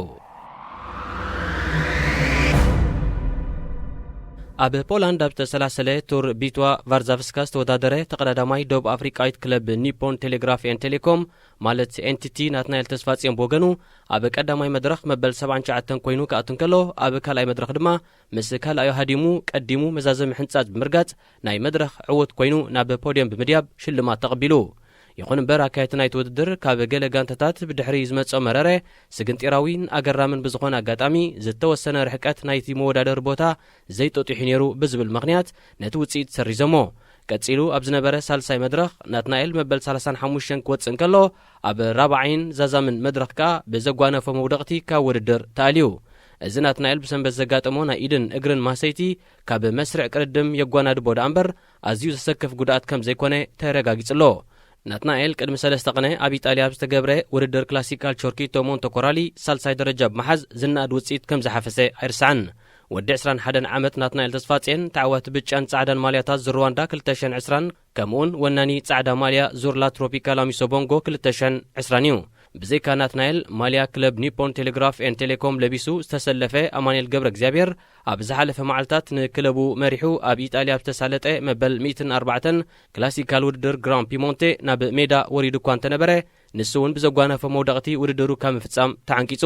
ኣብ ፖላንድ ኣብ ዝተሰላሰለ ቱር ቢትዋ ቫርዛቭስካ ዝተወዳደረ ተቐዳዳማይ ደቡብ ኣፍሪቃዊት ክለብ ኒፖን ቴሌግራፍ ኤን ቴሌኮም ማለት ኤንቲቲ ናትናኤል ተስፋጽዮን ብወገኑ፣ ኣብ ቀዳማይ መድረኽ መበል ሰብዓን ትሽዓተን ኮይኑ ክኣቱ እንከሎ፣ ኣብ ካልኣይ መድረኽ ድማ ምስ ካልኣዩ ሃዲሙ ቀዲሙ መዛዘሚ ሕንጻጽ ብምርጋጽ ናይ መድረኽ ዕዉት ኮይኑ ናብ ፖድዮም ብምድያብ ሽልማት ተቐቢሉ። ይኹን እምበር ኣካየድቲ ናይቲ ውድድር ካብ ገለ ጋንታታት ብድሕሪ ዝመጾ መረረ ስግንጢራዊን ኣገራምን ብዝኾነ ኣጋጣሚ ዝተወሰነ ርሕቀት ናይቲ መወዳደሪ ቦታ ዘይጠጢሑ ነይሩ ብዝብል ምኽንያት ነቲ ውጽኢት ሰሪዞሞ። ቀጺሉ ኣብ ዝነበረ ሳልሳይ መድረኽ ናትናኤል መበል ሰላሳን ሓሙሽተን ክወጽእ እንከሎ፣ ኣብ ራብዓይን ዛዛምን መድረኽ ከኣ ብዘጓነፎ መውደቕቲ ካብ ውድድር ተኣልዩ። እዚ ናትናኤል ብሰንበት ዘጋጠሞ ናይ ኢድን እግርን ማሰይቲ ካብ መስርዕ ቅድድም የጓናድቦ ደኣ እምበር ኣዝዩ ዘሰክፍ ጉድኣት ከም ዘይኮነ ተረጋጊጹ ኣሎ። ናትናኤል ቅድሚ ሰለስተ ቅነ ኣብ ኢጣልያ ኣብ ዝተገብረ ውድድር ክላሲካል ቾርኪቶ ሞንተ ኮራሊ ሳልሳይ ደረጃ ብምሓዝ ዝነኣድ ውጽኢት ከም ዝሓፈሰ ኣይርሳዕን። ወዲ ዕስራን ሓደን ዓመት ናትናኤል ተስፋጽዮን ተዓዋቲ ብጫን ጻዕዳን ማልያታት ዙር ሩዋንዳ ክልተ ሽሕን ዕስራን ከምኡውን ወናኒ ጻዕዳ ማልያ ዙር ላ ትሮፒካላ ሚሶ ቦንጎ ክልተ ሽሕን ዕስራን እዩ። ብዘይካ ናትናኤል ማልያ ክለብ ኒፖን ቴሌግራፍ ኤን ቴሌኮም ለቢሱ ዝተሰለፈ ኣማኑኤል ገብረ እግዚኣብሔር ኣብ ዝሓለፈ መዓልታት ንክለቡ መሪሑ ኣብ ኢጣልያ ኣብ ዝተሳለጠ መበል ሚእትን ኣርባዕተን ክላሲካል ውድድር ግራን ፒሞንቴ ናብ ሜዳ ወሪዱ እኳ እንተነበረ፣ ንሱ እውን ብዘጓነፎ መውደቕቲ ውድድሩ ካብ ምፍጻም ተዓንቂጹ።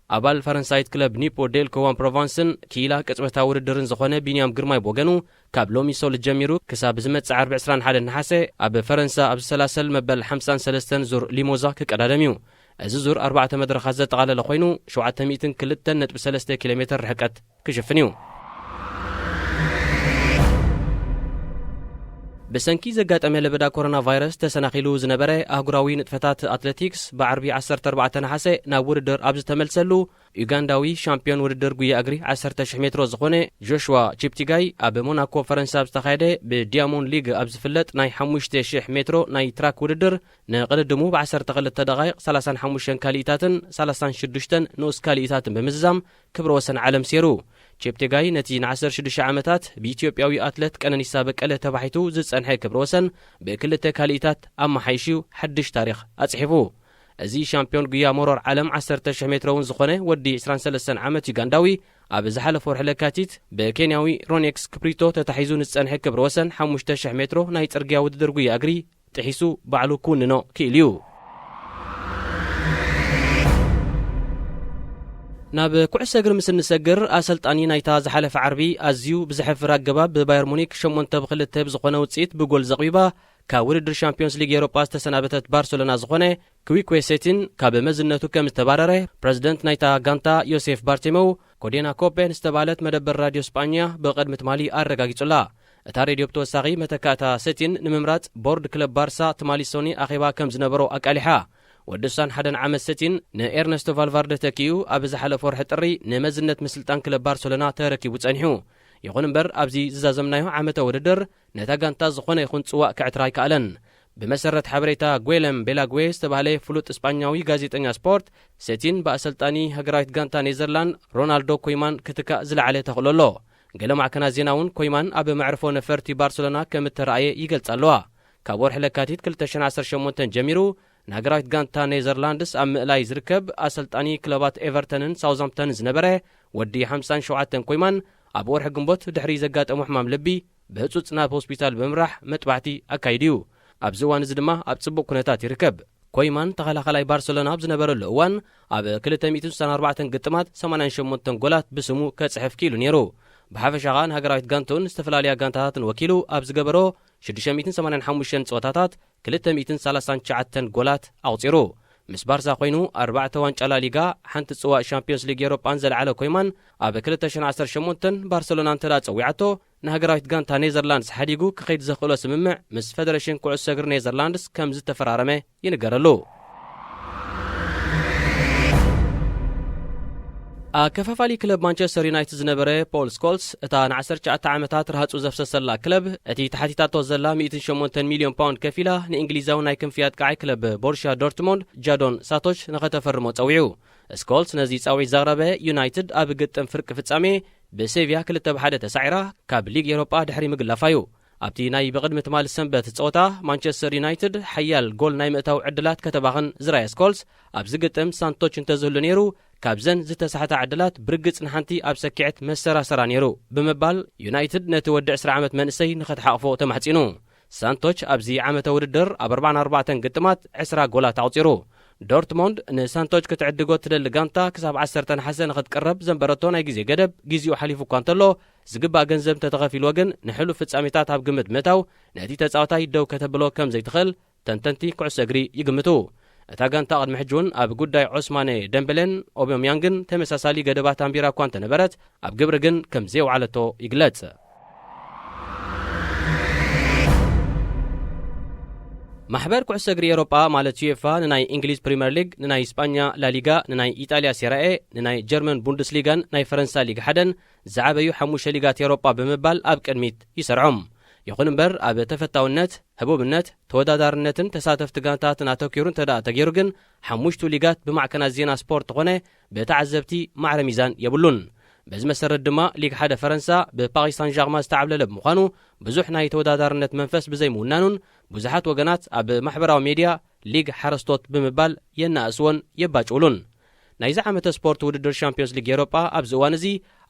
ኣባል ፈረንሳይት ክለብ ኒፖ ዴልኮ ዋን ፕሮቫንስን ክኢላ ቅጽበታዊ ውድድርን ዝኾነ ቢንያም ግርማይ ብወገኑ፣ ካብ ሎሚ ሶሉስ ጀሚሩ ክሳብ ዝመጽእ ዓርቢ ዕስራን ሓደን ነሓሰ ኣብ ፈረንሳ ኣብ ዝሰላሰል መበል ሓምሳን ሰለስተን ዙር ሊሞዛ ክቀዳደም እዩ። እዚ ዙር ኣርባዕተ መድረኻት ዘጠቓለለ ኮይኑ፣ ሸውዓተ ሚእትን ክልተን ነጥቢ ሰለስተ ኪሎ ሜትር ርሕቀት ክሽፍን እዩ። ብሰንኪ ዘጋጠመ ለበዳ ኮሮና ቫይረስ ተሰናኺሉ ዝነበረ ኣህጉራዊ ንጥፈታት ኣትሌቲክስ ብዓርቢ ዓሰርተ ኣርባዕተ ነሓሰ ናብ ውድድር ኣብ ዝተመልሰሉ፣ ዩጋንዳዊ ሻምፒዮን ውድድር ጉያ እግሪ ዓሰርተ ሽሕ ሜትሮ ዝኾነ ጆሽዋ ቺፕቲጋይ ኣብ ሞናኮ ፈረንሳ ኣብ ዝተኻየደ ብዲያሞንድ ሊግ ኣብ ዝፍለጥ ናይ ሓሙሽተ ሽሕ ሜትሮ ናይ ትራክ ውድድር ንቕድድሙ ብ ዓሰርተ ክልተ ደቓይቕ ሰላሳን ሓሙሽተን ካልኢታትን ሰላሳን ሽዱሽተን ንኡስ ካልኢታትን ብምዝዛም ክብረ ወሰን ዓለም ሴሩ። ቼፕቴጋይ ነቲ ን ዓሰርተ ሽዱሽተ ዓመታት ብኢትዮጵያዊ ኣትለት ቀነኒሳ በቀለ ተባሒቱ ዝጸንሐ ክብረ ወሰን ብክልተ ካልኢታት ኣመሓይሽዩ ሓድሽ ታሪኽ ኣጽሒፉ። እዚ ሻምፒዮን ጉያ መሮር ዓለም ዓሰርተ ሽሕ ሜትሮ እውን ዝኾነ ወዲ ዕስራን ሰለስተን ዓመት ዩጋንዳዊ ኣብ ዝሓለፈ ወርሒ ለካቲት ብኬንያዊ ሮኔክስ ክፕሪቶ ተታሒዙ ንዝጸንሐ ክብረ ወሰን ሓሙሽተ ሽሕ ሜትሮ ናይ ጽርግያ ውድድር ጉያ እግሪ ጥሒሱ ባዕሉ ክውንኖ ክኢሉ እዩ። ናብ ኩዕሶ እግሪ ምስ እንሰግር፣ ኣሰልጣኒ ናይታ ዝሓለፈ ዓርቢ ኣዝዩ ብዘሕፍር ኣገባብ ብባየር ሙኒክ ሸሞንተ ብ ክልተ ብዝኾነ ውጽኢት ብጎል ዘቕቢባ ካብ ውድድር ሻምፒዮንስ ሊግ ኤውሮጳ ዝተሰናበተት ባርሰሎና ዝኾነ ክዊኩዌ ሴቲን ካብ መዝነቱ ከም ዝተባረረ ፕረዚደንት ናይታ ጋንታ ዮሴፍ ባርቴሜው ኮዴና ኮፔ ንዝተባህለት መደበር ራድዮ ስጳኛ ብቕድሚ ትማሊ ኣረጋጊጹላ። እታ ሬድዮ ብተወሳኺ መተካእታ ሰቲን ንምምራጽ ቦርድ ክለብ ባርሳ ትማሊ ሶኒ ኣኼባ ከም ዝነበሮ ኣቃሊሓ። ወዲ ስሳን ሓደን ዓመት ሰቲን ንኤርነስቶ ቫልቫርደ ተኪኡ ኣብ ዝሓለፈ ወርሒ ጥሪ ንመዝነት ምስልጣን ክለብ ባርሰሎና ተረኪቡ ጸኒሑ። ይኹን እምበር ኣብዚ ዝዛዘምናዮ ዓመታዊ ውድድር ነታ ጋንታ ዝኾነ ይኹን ጽዋእ ከዕትራ ኣይከኣለን። ብመሰረት ሓበሬታ ጓይለም ቤላጉዌ ዝተባህለ ፍሉጥ እስጳኛዊ ጋዜጠኛ ስፖርት፣ ሰቲን ብኣሰልጣኒ ሃገራዊት ጋንታ ኔዘርላንድ ሮናልዶ ኮይማን ክትካእ ዝለዓለ ተኽእሎ ኣሎ። ገለ ማዕከናት ዜና እውን ኮይማን ኣብ መዕርፎ ነፈርቲ ባርሰሎና ከም እተረኣየ ይገልጻ ኣለዋ። ካብ ወርሒ ለካቲት ክልተ ሽሕን ዓሰርተ ሸሞንተን ጀሚሩ ንሃገራዊት ጋንታ ኔዘርላንድስ ኣብ ምእላይ ዝርከብ ኣሰልጣኒ ክለባት ኤቨርተንን ሳውዝሃምፕተንን ዝነበረ ወዲ ሓምሳን ሸውዓተን ኮይማን ኣብ ወርሒ ግንቦት ድሕሪ ዘጋጠሞ ሕማም ልቢ ብህጹጽ ናብ ሆስፒታል ብምምራሕ መጥባሕቲ ኣካይዱ እዩ። ኣብዚ እዋን እዚ ድማ ኣብ ጽቡቕ ኩነታት ይርከብ። ኮይማን ተኸላኸላይ ባርሰሎና ኣብ ዝነበረሉ እዋን ኣብ ክልተ ሚእትን ስሳን ኣርባዕተን ግጥማት ሰማንያን ሸሞንተን ጎላት ብስሙ ከጽሕፍ ክኢሉ ነይሩ። ብሓፈሻ ኸኣ ንሃገራዊት ጋንትኡን ዝተፈላለያ ጋንታታትን ወኪሉ ኣብ ዝገበሮ ሽዱሽተ ሚእትን ሰማንያን ሓሙሽተን ጸወታታት ክልተ ሚእትን ሰላሳን ትሽዓተን ጎላት ኣቑጺሩ። ምስ ባርሳ ኮይኑ ኣርባዕተ ዋንጫ ላሊጋ፣ ሓንቲ ጽዋእ ሻምፒዮንስ ሊግ ኤውሮጳን ዘልዓለ ኮይማን ኣብ ክልተ ሽሕን ዓሰርተ ሸሞንተን ባርሰሎና እንተ ደኣ ጸዊዓቶ ንሃገራዊት ጋንታ ኔዘርላንድስ ሓዲጉ ክኸይድ ዘኽእሎ ስምምዕ ምስ ፈደረሽን ኩዕሶ እግሪ ኔዘርላንድስ ከም ዝተፈራረመ ይንገረሉ። ኣከፋፋሊ ክለብ ማንቸስተር ዩናይትድ ዝነበረ ፖል ስኮልስ፣ እታ ን ዓሰርተ ትሽዓተ ዓመታት ረሃጹ ዘፍሰሰላ ክለብ፣ እቲ ተሓቲታቶ ዘላ ሚእትን ሸሞንተን ሚልዮን ፓውንድ ከፊላ ንእንግሊዛዊ ናይ ክንፊ ኣጥቃዓይ ክለብ ቦሩሽያ ዶርትሞንድ ጃዶን ሳቶች ንኸተፈርሞ ጸዊዑ። ስኮልስ ነዚ ጻውዒት ዘቕረበ፣ ዩናይትድ ኣብ ግጥም ፍርቂ ፍጻሜ ብሴቪያ ክልተ ብ ሓደ ተሳዒራ ካብ ሊግ ኤውሮጳ ድሕሪ ምግላፋ እዩ። ኣብቲ ናይ ብቕድሚ ትማሊ ሰንበት ጸወታ፣ ማንቸስተር ዩናይትድ ሓያል ጎል ናይ ምእታው ዕድላት ከተባኽን ዝረኣየ ስኮልስ፣ ኣብዚ ግጥም ሳንቶች እንተዝህሉ ነይሩ፣ ካብዘን ዝተሳሕታ ዕድላት ብርግጽ ንሓንቲ ኣብ ሰኪዐት መሰራሰራ ነይሩ ብምባል ዩናይትድ ነቲ ወዲ ዕስራ ዓመት መንእሰይ ንኸትሓቕፎ ተማሕጺኑ። ሳንቶች ኣብዚ ዓመተ ውድድር ኣብ ኣርባዓን ኣርባዕተን ግጥማት ዕስራ ጎላት ኣቑጺሩ። ዶርትሞንድ ንሳንቶች ክትዕድጎ ትደሊ ጋንታ ክሳብ ዓሰርተ ነሓሰ ንኽትቅረብ ዘንበረቶ ናይ ግዜ ገደብ ግዜኡ ሓሊፉ እኳ እንተሎ፣ ዝግባእ ገንዘብ እንተተኸፊልዎ ግን ንሕሉፍ ፍጻሜታት ኣብ ግምት ምእታው ነቲ ተጻዋታይ ደው ከተብሎ ከም ዘይትኽእል ተንተንቲ ኩዕሶ እግሪ ይግምቱ። እታ ጋንታ ቅድሚ ሕጂ እውን ኣብ ጉዳይ ዑስማኔ ደምበሌን ኦባምያንግን ተመሳሳሊ ገደባት ኣንቢራ እኳ እንተነበረት፣ ኣብ ግብሪ ግን ከም ዘየውዓለቶ ይግለጽ። ማሕበር ኩዕሶ እግሪ ኤውሮጳ ማለት ዩኤፋ ንናይ እንግሊዝ ፕሪምየር ሊግ፣ ንናይ ስጳኛ ላሊጋ፣ ንናይ ኢጣልያ ሴራኤ፣ ንናይ ጀርመን ቡንደስሊጋን ናይ ፈረንሳ ሊግ ሓደን ዝዓበዩ ሓሙሽተ ሊጋት ኤውሮጳ ብምባል ኣብ ቅድሚት ይሰርዖም። ይኹን እምበር ኣብ ተፈታውነት፣ ህቡብነት፣ ተወዳዳርነትን ተሳተፍቲ ጋንታትን ኣተኪሩ እንተ ደኣ ተገይሩ ግን ሓሙሽቱ ሊጋት ብማዕከናት ዜና ስፖርት ኮነ ብተዓዘብቲ ማዕረ ሚዛን የብሉን። በዚ መሰረት ድማ ሊግ ሓደ ፈረንሳ ብፓሪስ ሳን ዣርማ ዝተዓብለለ ብምዃኑ ብዙሕ ናይ ተወዳዳርነት መንፈስ ብዘይምውናኑን ብዙሓት ወገናት ኣብ ማሕበራዊ ሜድያ ሊግ ሓረስቶት ብምባል የናእስዎን የባጭውሉን። ናይዚ ዓመተ ስፖርት ውድድር ሻምፒዮንስ ሊግ ኤውሮጳ ኣብዚ እዋን እዚ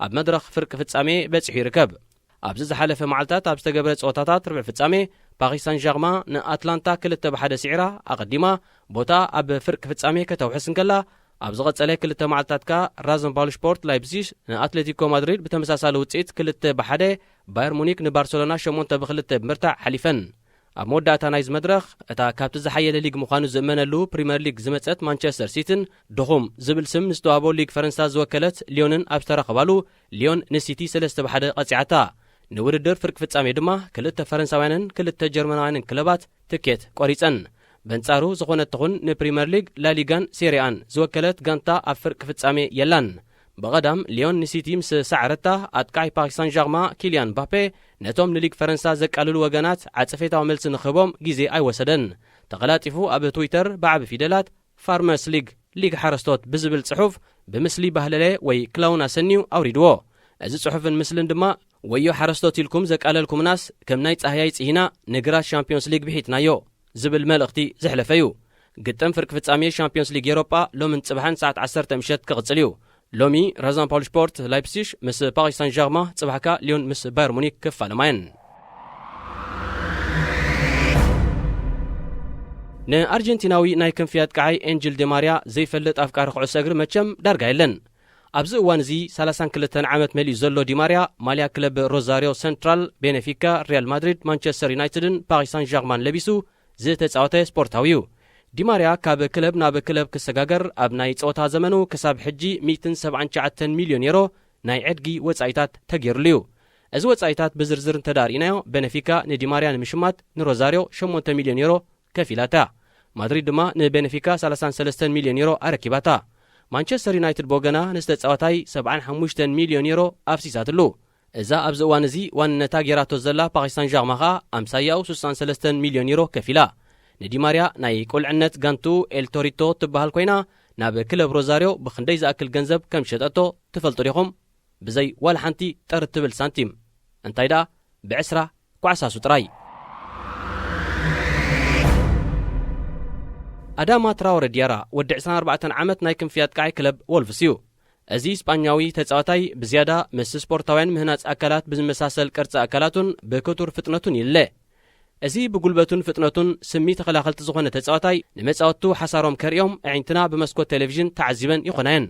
ኣብ መድረኽ ፍርቂ ፍጻሜ በጺሑ ይርከብ። ኣብዚ ዝሓለፈ መዓልታት ኣብ ዝተገብረ ጸወታታት ርብዕ ፍጻሜ ፓሪስ ሳን ዣርማ ንኣትላንታ ክልተ ብሓደ ስዒራ ኣቐዲማ ቦታ ኣብ ፍርቂ ፍጻሜ ከተውሕስ እንከላ፣ ኣብ ዝቐጸለ ክልተ መዓልታት ከኣ ራዘንባል ስፖርት ላይፕዚሽ ንኣትሌቲኮ ማድሪድ ብተመሳሳሊ ውጽኢት ክልተ ብሓደ፣ ባየር ሙኒክ ንባርሰሎና ሸሞንተ ብክልተ ብምርታዕ ሓሊፈን። ኣብ መወዳእታ ናይዚ መድረኽ፣ እታ ካብቲ ዝሓየለ ሊግ ምዃኑ ዝእመነሉ ፕሪምየር ሊግ ዝመጸት ማንቸስተር ሲቲን ድኹም ዝብል ስም ንዝተዋህቦ ሊግ ፈረንሳ ዝወከለት ሊዮንን ኣብ ዝተራኸባሉ፣ ሊዮን ንሲቲ ሰለስተ ብሓደ ቀጺዓታ። ንውድድር ፍርቂ ፍጻሜ ድማ ክልተ ፈረንሳውያንን ክልተ ጀርመናውያንን ክለባት ትኬት ቆሪጸን። በንጻሩ ዝኾነት ትኹን ንፕሪምየር ሊግ፣ ላሊጋን ሴሪኣን ዝወከለት ጋንታ ኣብ ፍርቂ ፍጻሜ የላን። ብቐዳም ሊዮን ንሲቲ ምስ ሰዓረታ፣ ኣጥቃዓይ ፓሪስ ሳን ዣርማ ኪልያን ምባፔ ነቶም ንሊግ ፈረንሳ ዘቃልሉ ወገናት ዓጸፌታዊ መልሲ ንኽህቦም ግዜ ኣይወሰደን። ተቐላጢፉ ኣብ ትዊተር ብዓቢ ፊደላት "ፋርመርስ ሊግ፣ ሊግ ሓረስቶት" ብዝብል ጽሑፍ ብምስሊ ባህለለ ወይ ክላውን ኣሰንዩ ኣውሪድዎ። እዚ ጽሑፍን ምስልን ድማ "ወዮ ሓረስቶት ኢልኩም ዘቃለልኩምናስ፣ ከም ናይ ጻህያይ ጽሂና ንግራት ሻምፒዮንስ ሊግ ብሒትናዮ" ዝብል መልእኽቲ ዘሕለፈ እዩ። ግጥም ፍርቂ ፍጻሜ ሻምፒዮንስ ሊግ ኤውሮጳ ሎምን ጽባሕን ሰዓት ዓሰርተ ምሸት ክቕጽል እዩ። ሎሚ ራዛን ፓውል ስፖርት ላይፕሲሽ ምስ ፓሪስ ሳን ዣርማ፣ ጽባሕካ ሊዮን ምስ ባየር ሙኒክ ክፋለማ እየን። ንኣርጀንቲናዊ ናይ ክንፊ ኣጥቃዓይ ኤንጅል ዲማርያ ዘይፈልጥ ኣፍቃሪ ኩዕሶ እግሪ መቸም ዳርጋ የለን። ኣብዚ እዋን እዚ ሰላሳን ክልተን ዓመት መሊኡ ዘሎ ዲማርያ፣ ማልያ ክለብ ሮዛርዮ ሰንትራል፣ ቤኔፊካ፣ ሪያል ማድሪድ፣ ማንቸስተር ዩናይትድን ፓሪስ ሳን ዣርማን ለቢሱ ዝተጻወተ ስፖርታዊ እዩ። ዲማርያ ካብ ክለብ ናብ ክለብ ክሰጋገር ኣብ ናይ ጸወታ ዘመኑ ክሳብ ሕጂ ሚእትን ሰብዓን ትሽዓተን ሚልዮን ዩሮ ናይ ዕድጊ ወጻኢታት ተገይሩሉ እዩ። እዚ ወጻኢታት ብዝርዝር እንተ ደኣ ርኢናዮ፣ ቤኔፊካ ንዲማርያ ንምሽማት ንሮዛርዮ ሸሞንተ ሚልዮን ዩሮ ከፊላታ። ማድሪድ ድማ ንቤኔፊካ ሰላሳን ሰለስተን ሚልዮን ዩሮ ኣረኪባታ። ማንቸስተር ዩናይትድ ብወገና ንዝተጻዋታይ ሰብዓን ሓሙሽተን ሚልዮን ዩሮ ኣፍሲሳትሉ። እዛ ኣብዚ እዋን እዚ ዋንነታ ጌራቶ ዘላ ፓሪስ ሳን ዣርማ ኸኣ ኣምሳያኡ ስሳን ሰለስተን ሚልዮን ዩሮ ከፊላ። ንዲማርያ ናይ ቁልዕነት ጋንቱ ኤል ቶሪቶ ትበሃል ኮይና፣ ናብ ክለብ ሮዛርዮ ብኽንደይ ዝኣክል ገንዘብ ከም ሸጠቶ ትፈልጡ ዲኹም? ብዘይ ዋላ ሓንቲ ጠር እትብል ሳንቲም። እንታይ ደኣ፣ ብዕስራ ኳዕሳሱ ጥራይ። ኣዳማ ትራወረ ዲያራ፣ ወዲ ዕስራን ኣርባዕተን ዓመት ናይ ክንፊ ኣጥቃዓይ ክለብ ወልቭስ እዩ። እዚ ስጳኛዊ ተጻዋታይ ብዝያዳ ምስ ስፖርታውያን ምህናጽ ኣካላት ብዝመሳሰል ቅርጺ ኣካላቱን ብክቱር ፍጥነቱን ይልለ። እዚ ብጉልበቱን ፍጥነቱን ስሚ ተኸላኸልቲ ዝኾነ ተጻዋታይ፣ ንመጻወትቱ ሓሳሮም ከርእዮም ኣዒንትና ብመስኮት ቴሌቪዥን ተዓዚበን ይኾናየን።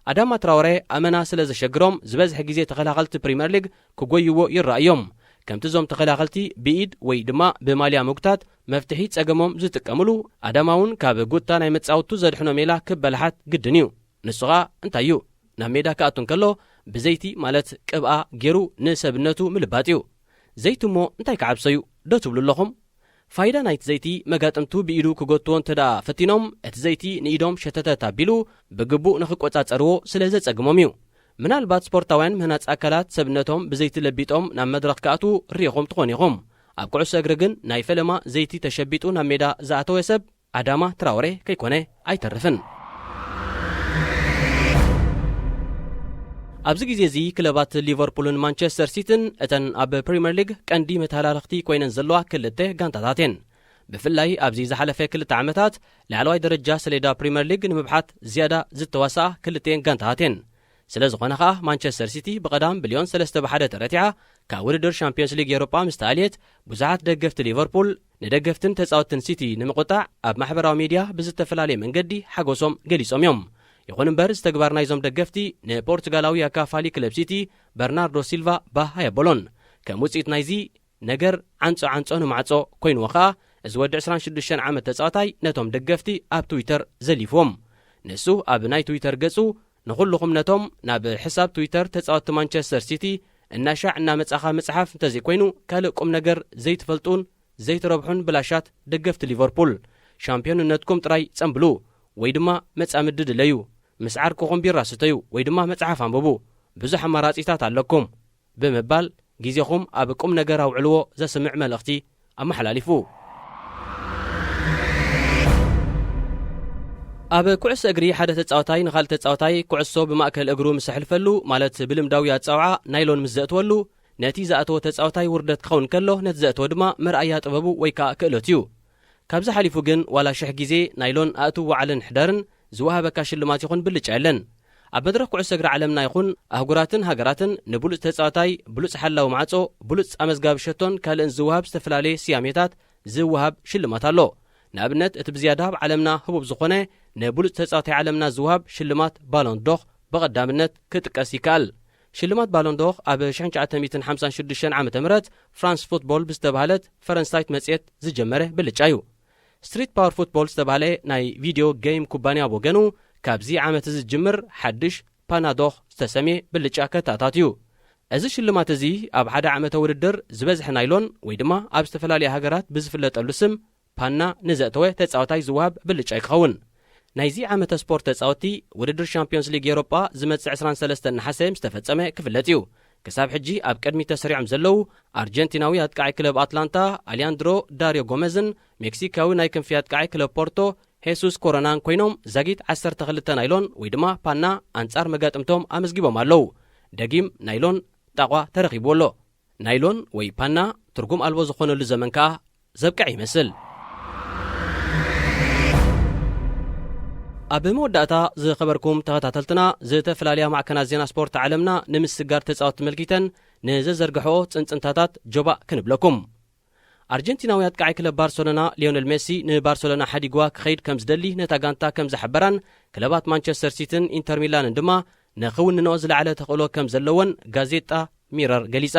ኣዳማ ትራወረ ኣመና ስለ ዘሸግሮም፣ ዝበዝሐ ግዜ ተኸላኸልቲ ፕሪምየር ሊግ ክጎይዎ ይረኣዮም። ከምቲ እዞም ተኸላኸልቲ ብኢድ ወይ ድማ ብማልያ ምጉታት መፍትሒ ጸገሞም ዝጥቀምሉ፣ ኣዳማ እውን ካብ ጉታ ናይ መጻወትቱ ዘድሕኖ ሜላ ክበላሓት ግድን እዩ። ንሱ ኸኣ እንታይ እዩ? ናብ ሜዳ ክኣቱ እንከሎ ብዘይቲ ማለት ቅብኣ ገይሩ ንሰብነቱ ምልባጥ እዩ። ዘይቲ እሞ እንታይ ክዓብሰ እዩ ዶ ትብሉ ኣለኹም? ፋይዳ ናይቲ ዘይቲ፣ መጋጥምቱ ብኢዱ ክጎትዎ እንተ ደኣ ፈቲኖም፣ እቲ ዘይቲ ንኢዶም ሸተተት ኣቢሉ ብግቡእ ንኽቆጻጸርዎ ስለ ዘጸግሞም እዩ። ምናልባት ስፖርታውያን ምህናጽ ኣካላት ሰብነቶም ብዘይቲ ለቢጦም ናብ መድረኽ ክኣትዉ ርኢኹም ትኾኑ ኢኹም። ኣብ ኩዕሶ እግሪ ግን ናይ ፈለማ ዘይቲ ተሸቢጡ ናብ ሜዳ ዝኣተወ ሰብ ኣዳማ ትራውሬ ከይኮነ ኣይተርፍን። ኣብዚ ግዜ እዚ ክለባት ሊቨርፑልን ማንቸስተር ሲቲን እተን ኣብ ፕሪምየር ሊግ ቀንዲ መተሃላለኽቲ ኮይነን ዘለዋ ክልተ ጋንታታት እየን። ብፍላይ ኣብዚ ዝሓለፈ ክልተ ዓመታት ላዕለዋይ ደረጃ ሰሌዳ ፕሪምየር ሊግ ንምብሓት ዝያዳ ዝተዋስኣ ክልቲኤን ጋንታታት እየን። ስለ ዝኾነ ኸኣ ማንቸስተር ሲቲ ብቐዳም ብልዮን ሰለስተ ብሓደ ተረቲዓ ካብ ውድድር ሻምፒዮንስ ሊግ ኤውሮጳ ምስ ተኣልየት፣ ብዙሓት ደገፍቲ ሊቨርፑል ንደገፍትን ተጻወትን ሲቲ ንምቁጣዕ ኣብ ማሕበራዊ ሚድያ ብዝተፈላለየ መንገዲ ሓጎሶም ገሊጾም እዮም። ይኹን እምበር፣ እዚ ተግባር ናይዞም ደገፍቲ ንፖርቱጋላዊ ኣካፋሊ ክለብ ሲቲ በርናርዶ ሲልቫ ባህ ኣየበሎን። ከም ውጽኢት ናይዚ ነገር ዓንጾ ዓንጾ ንማዕጾ ኮይንዎ ኸኣ፣ እዚ ወዲ ዕስራን ሽዱሽተን ዓመት ተጻዋታይ ነቶም ደገፍቲ ኣብ ትዊተር ዘሊፍዎም። ንሱ ኣብ ናይ ትዊተር ገጹ፣ ንኹልኹም ነቶም ናብ ሕሳብ ትዊተር ተጻወትቲ ማንቸስተር ሲቲ እናሻዕ እናመጻኻ ምጽሓፍ እንተዘይኮይኑ ካልእ ቁም ነገር ዘይትፈልጡን ዘይትረብሑን ብላሻት ደገፍቲ ሊቨርፑል፣ ሻምፒዮንነትኩም ጥራይ ጸምብሉ ወይ ድማ መጻምዲ ድለዩ፣ ምስ ዓርክኹም ቢራ ስተዩ ወይ ድማ መጽሓፍ ኣንብቡ። ብዙሕ ኣማራጺታት ኣለኩም ብምባል ግዜኹም ኣብ ቁም ነገር ኣውዕልዎ ዘስምዕ መልእኽቲ ኣመሓላሊፉ። ኣብ ኩዕሶ እግሪ ሓደ ተጻዋታይ ንኻልእ ተጻዋታይ ኩዕሶ ብማእከል እግሩ ምስ ኣሕልፈሉ፣ ማለት ብልምዳዊ ኣጻውዓ ናይሎን ምስ ዘእትወሉ፣ ነቲ ዝኣተወ ተጻዋታይ ውርደት ክኸውን ከሎ፣ ነቲ ዘእተወ ድማ መርኣያ ጥበቡ ወይ ከኣ ክእለቱ እዩ። ካብዚ ሓሊፉ ግን ዋላ ሽሕ ግዜ ናይሎን ኣእትው ወዓልን ሕደርን ዝወሃበካ ሽልማት ይኹን ብልጫ የለን። ኣብ መድረኽ ኩዕሶ እግሪ ዓለምና ይኹን ኣህጉራትን ሃገራትን ንብሉጽ ተጻዋታይ፣ ብሉጽ ሓላዊ ማዕጾ፣ ብሉጽ ኣመዝጋቢ ሸቶን ካልእን ዝወሃብ ዝተፈላለየ ስያሜታት ዝወሃብ ሽልማት ኣሎ። ንኣብነት፣ እቲ ብዝያዳ ኣብ ዓለምና ህቡብ ዝኾነ ንብሉጽ ተጻዋታይ ዓለምና ዝወሃብ ሽልማት ባሎን ዶር ብቐዳምነት ክጥቀስ ይከኣል። ሽልማት ባሎን ዶር ኣብ ሽሕን ትሽዓተ ሚእትን ሓምሳን ሽዱሽተን ዓመተ ምህረት ፍራንስ ፉትቦል ብዝተባህለት ፈረንሳይት መጽሔት ዝጀመረ ብልጫ እዩ። ስትሪት ፓወር ፉትቦል ዝተባህለ ናይ ቪድዮ ጌም ኩባንያ ብወገኑ፣ ካብዚ ዓመት እዚ ዝጅምር ሓድሽ ፓናዶኽ ዝተሰምየ ብልጫ ከተኣታትዩ። እዚ ሽልማት እዚ ኣብ ሓደ ዓመተ ውድድር ዝበዝሐ ናይሎን ወይ ድማ ኣብ ዝተፈላለያ ሃገራት ብዝፍለጠሉ ስም ፓና ንዘእተወ ተጻዋታይ ዝወሃብ ብልጫ እዩ ክኸውን። ናይዚ ዓመተ ስፖርት ተጻወትቲ ውድድር ሻምፒዮንስ ሊግ ኤውሮጳ ዝመጽእ ዕስራን ሰለስተን ነሓሰ ምስ ተፈጸመ ክፍለጥ እዩ። ክሳብ ሕጂ ኣብ ቅድሚት ተሰሪዖም ዘለዉ ኣርጀንቲናዊ ኣጥቃዒ ክለብ ኣትላንታ ኣሊያንድሮ ዳርዮ ጎመዝን ሜክሲካዊ ናይ ክንፊ ኣጥቃዒ ክለብ ፖርቶ ሄሱስ ኮሮናን ኮይኖም፣ ዛጊት ዓሰርተ ክልተ ናይሎን ወይ ድማ ፓና ኣንጻር መጋጥምቶም ኣመዝጊቦም ኣለዉ። ደጊም ናይሎን ጣቋ ተረኺብዎ ኣሎ። ናይሎን ወይ ፓና ትርጉም ኣልቦ ዝኾነሉ ዘመን ከኣ ዘብቅዐ ይመስል። ኣብ መወዳእታ፣ ዝኸበርኩም ተኸታተልትና፣ ዝተፈላለያ ማዕከናት ዜና ስፖርት ዓለምና ንምስጋር ተጻወትቲ መልኪተን ንዘዘርግሐኦ ጽንጽንታታት ጆባእ ክንብለኩም። ኣርጀንቲናዊ ኣጥቃዒ ክለብ ባርሰሎና ሊዮነል ሜሲ ንባርሰሎና ሓዲግዋ ክኸይድ ከም ዝደሊ ነታ ጋንታ ከም ዝሓበራን፣ ክለባት ማንቸስተር ሲቲን ኢንተር ሚላንን ድማ ንኽውንንኦ ዝለዓለ ተኽእሎ ከም ዘለወን ጋዜጣ ሚረር ገሊጻ።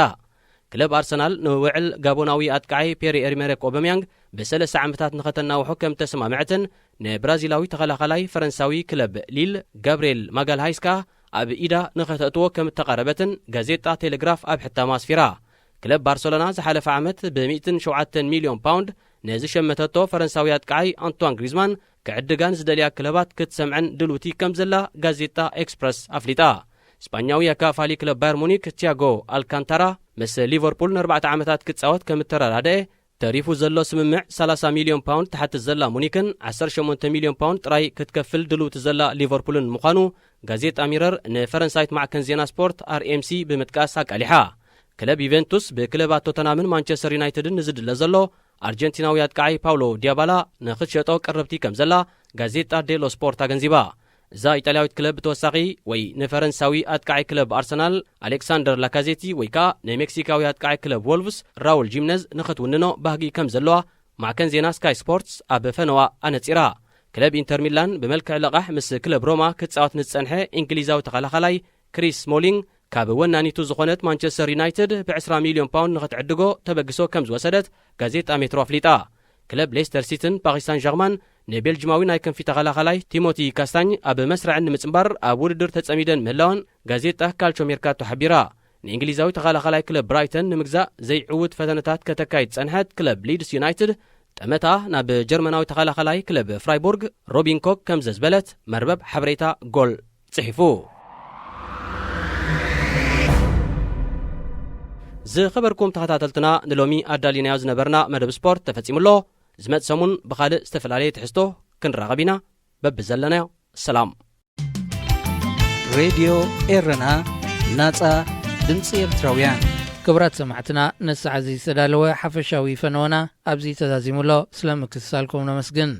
ክለብ ኣርሰናል ንውዕል ጋቦናዊ ኣጥቃዒ ፔሪ ኤሪሜሬክ ኦበምያንግ ብሰለስተ ዓመታት ንኸተናውሖ ከም እተሰማምዐትን፣ ንብራዚላዊ ተኸላኻላይ ፈረንሳዊ ክለብ ሊል ጋብርኤል ማጋልሃይስ ከኣ ኣብ ኢዳ ንኸተእትዎ ከም እተቓረበትን ጋዜጣ ቴሌግራፍ ኣብ ሕታማ ኣስፊራ። ክለብ ባርሰሎና ዝሓለፈ ዓመት ብሚእትን ሸውዓተን ሚልዮን ፓውንድ ንዝሸመተቶ ፈረንሳዊ ኣጥቃዓይ ኣንቷን ግሪዝማን ክዕድጋ ንዝደልያ ክለባት ክትሰምዐን ድልውቲ ከም ዘላ ጋዜጣ ኤክስፕረስ ኣፍሊጣ። ስጳኛዊ ኣካፋሊ ክለብ ባየር ሙኒክ ቲያጎ ኣልካንታራ ምስ ሊቨርፑል ንኣርባዕተ ዓመታት ክጻወት ከም እተረዳድአ፣ ተሪፉ ዘሎ ስምምዕ ሰላሳ ሚልዮን ፓውንድ ትሓትት ዘላ ሙኒክን ዓሰርተ ሸሞንተ ሚልዮን ፓውንድ ጥራይ ክትከፍል ድልውቲ ዘላ ሊቨርፑልን ምዃኑ ጋዜጣ ሚረር ንፈረንሳይት ማዕከን ዜና ስፖርት ኣር ኤም ሲ ብምጥቃስ ኣቃሊሓ። ክለብ ዩቬንቱስ ብክለባት ቶተናምን ማንቸስተር ዩናይትድን ንዝድለ ዘሎ ኣርጀንቲናዊ ኣጥቃዓይ ፓውሎ ዲያባላ ንኽትሸጦ ቅርብቲ ከም ዘላ ጋዜጣ ዴሎ ስፖርት ኣገንዚባ። እዛ ኢጣልያዊት ክለብ ብተወሳኺ ወይ ንፈረንሳዊ ኣጥቃዓይ ክለብ ኣርሰናል ኣሌክሳንደር ላካዜቲ ወይ ከኣ ንሜክሲካዊ ኣጥቃዓይ ክለብ ወልቭስ ራውል ጂምነዝ ንኽትውንኖ ባህጊ ከም ዘለዋ ማዕከን ዜና ስካይ ስፖርትስ ኣብ ፈነዋ ኣነጺራ። ክለብ ኢንተር ሚላን ብመልክዕ ለቓሕ ምስ ክለብ ሮማ ክጻወት ንዝጸንሐ እንግሊዛዊ ተኸላኻላይ ክሪስ ስሞሊንግ ካብ ወናኒቱ ዝኾነት ማንቸስተር ዩናይትድ ብዕስራ ሚልዮን ፓውንድ ንኽትዕድጎ ተበግሶ ከም ዝወሰደት ጋዜጣ ሜትሮ ኣፍሊጣ። ክለብ ሌስተር ሲቲን ፓሪስ ሳን ጀርማን ንቤልጅማዊ ናይ ክንፊ ተኸላኻላይ ቲሞቲ ካስታኝ ኣብ መስርዐን ንምጽንባር ኣብ ውድድር ተጸሚደን ምህላወን ጋዜጣ ካልቾ ሜርካቶ ሓቢራ። ንእንግሊዛዊ ተኸላኻላይ ክለብ ብራይተን ንምግዛእ ዘይዕዉት ፈተነታት ከተካይድ ዝጸንሐት ክለብ ሊድስ ዩናይትድ፣ ጠመታ ናብ ጀርመናዊ ተኸላኻላይ ክለብ ፍራይቡርግ ሮቢን ኮክ ከም ዘዝበለት መርበብ ሓበሬታ ጎል ጽሒፉ። ዝኸበርኩም ተኸታተልትና፣ ንሎሚ ኣዳሊናዮ ዝነበርና መደብ ስፖርት ተፈጺሙ ኣሎ። ዝመጽእ ሰሙን ብኻልእ ዝተፈላለየ ትሕዝቶ ክንራኸብ ኢና። በብዘለናዮ ሰላም። ሬድዮ ኤረና፣ ናጻ ድምጺ ኤርትራውያን። ክቡራት ሰማዕትና፣ ነሰዓዚ ዝተዳለወ ሓፈሻዊ ፈነወና ኣብዚ ተዛዚሙ ኣሎ። ስለ ምክትታልኩም ነመስግን።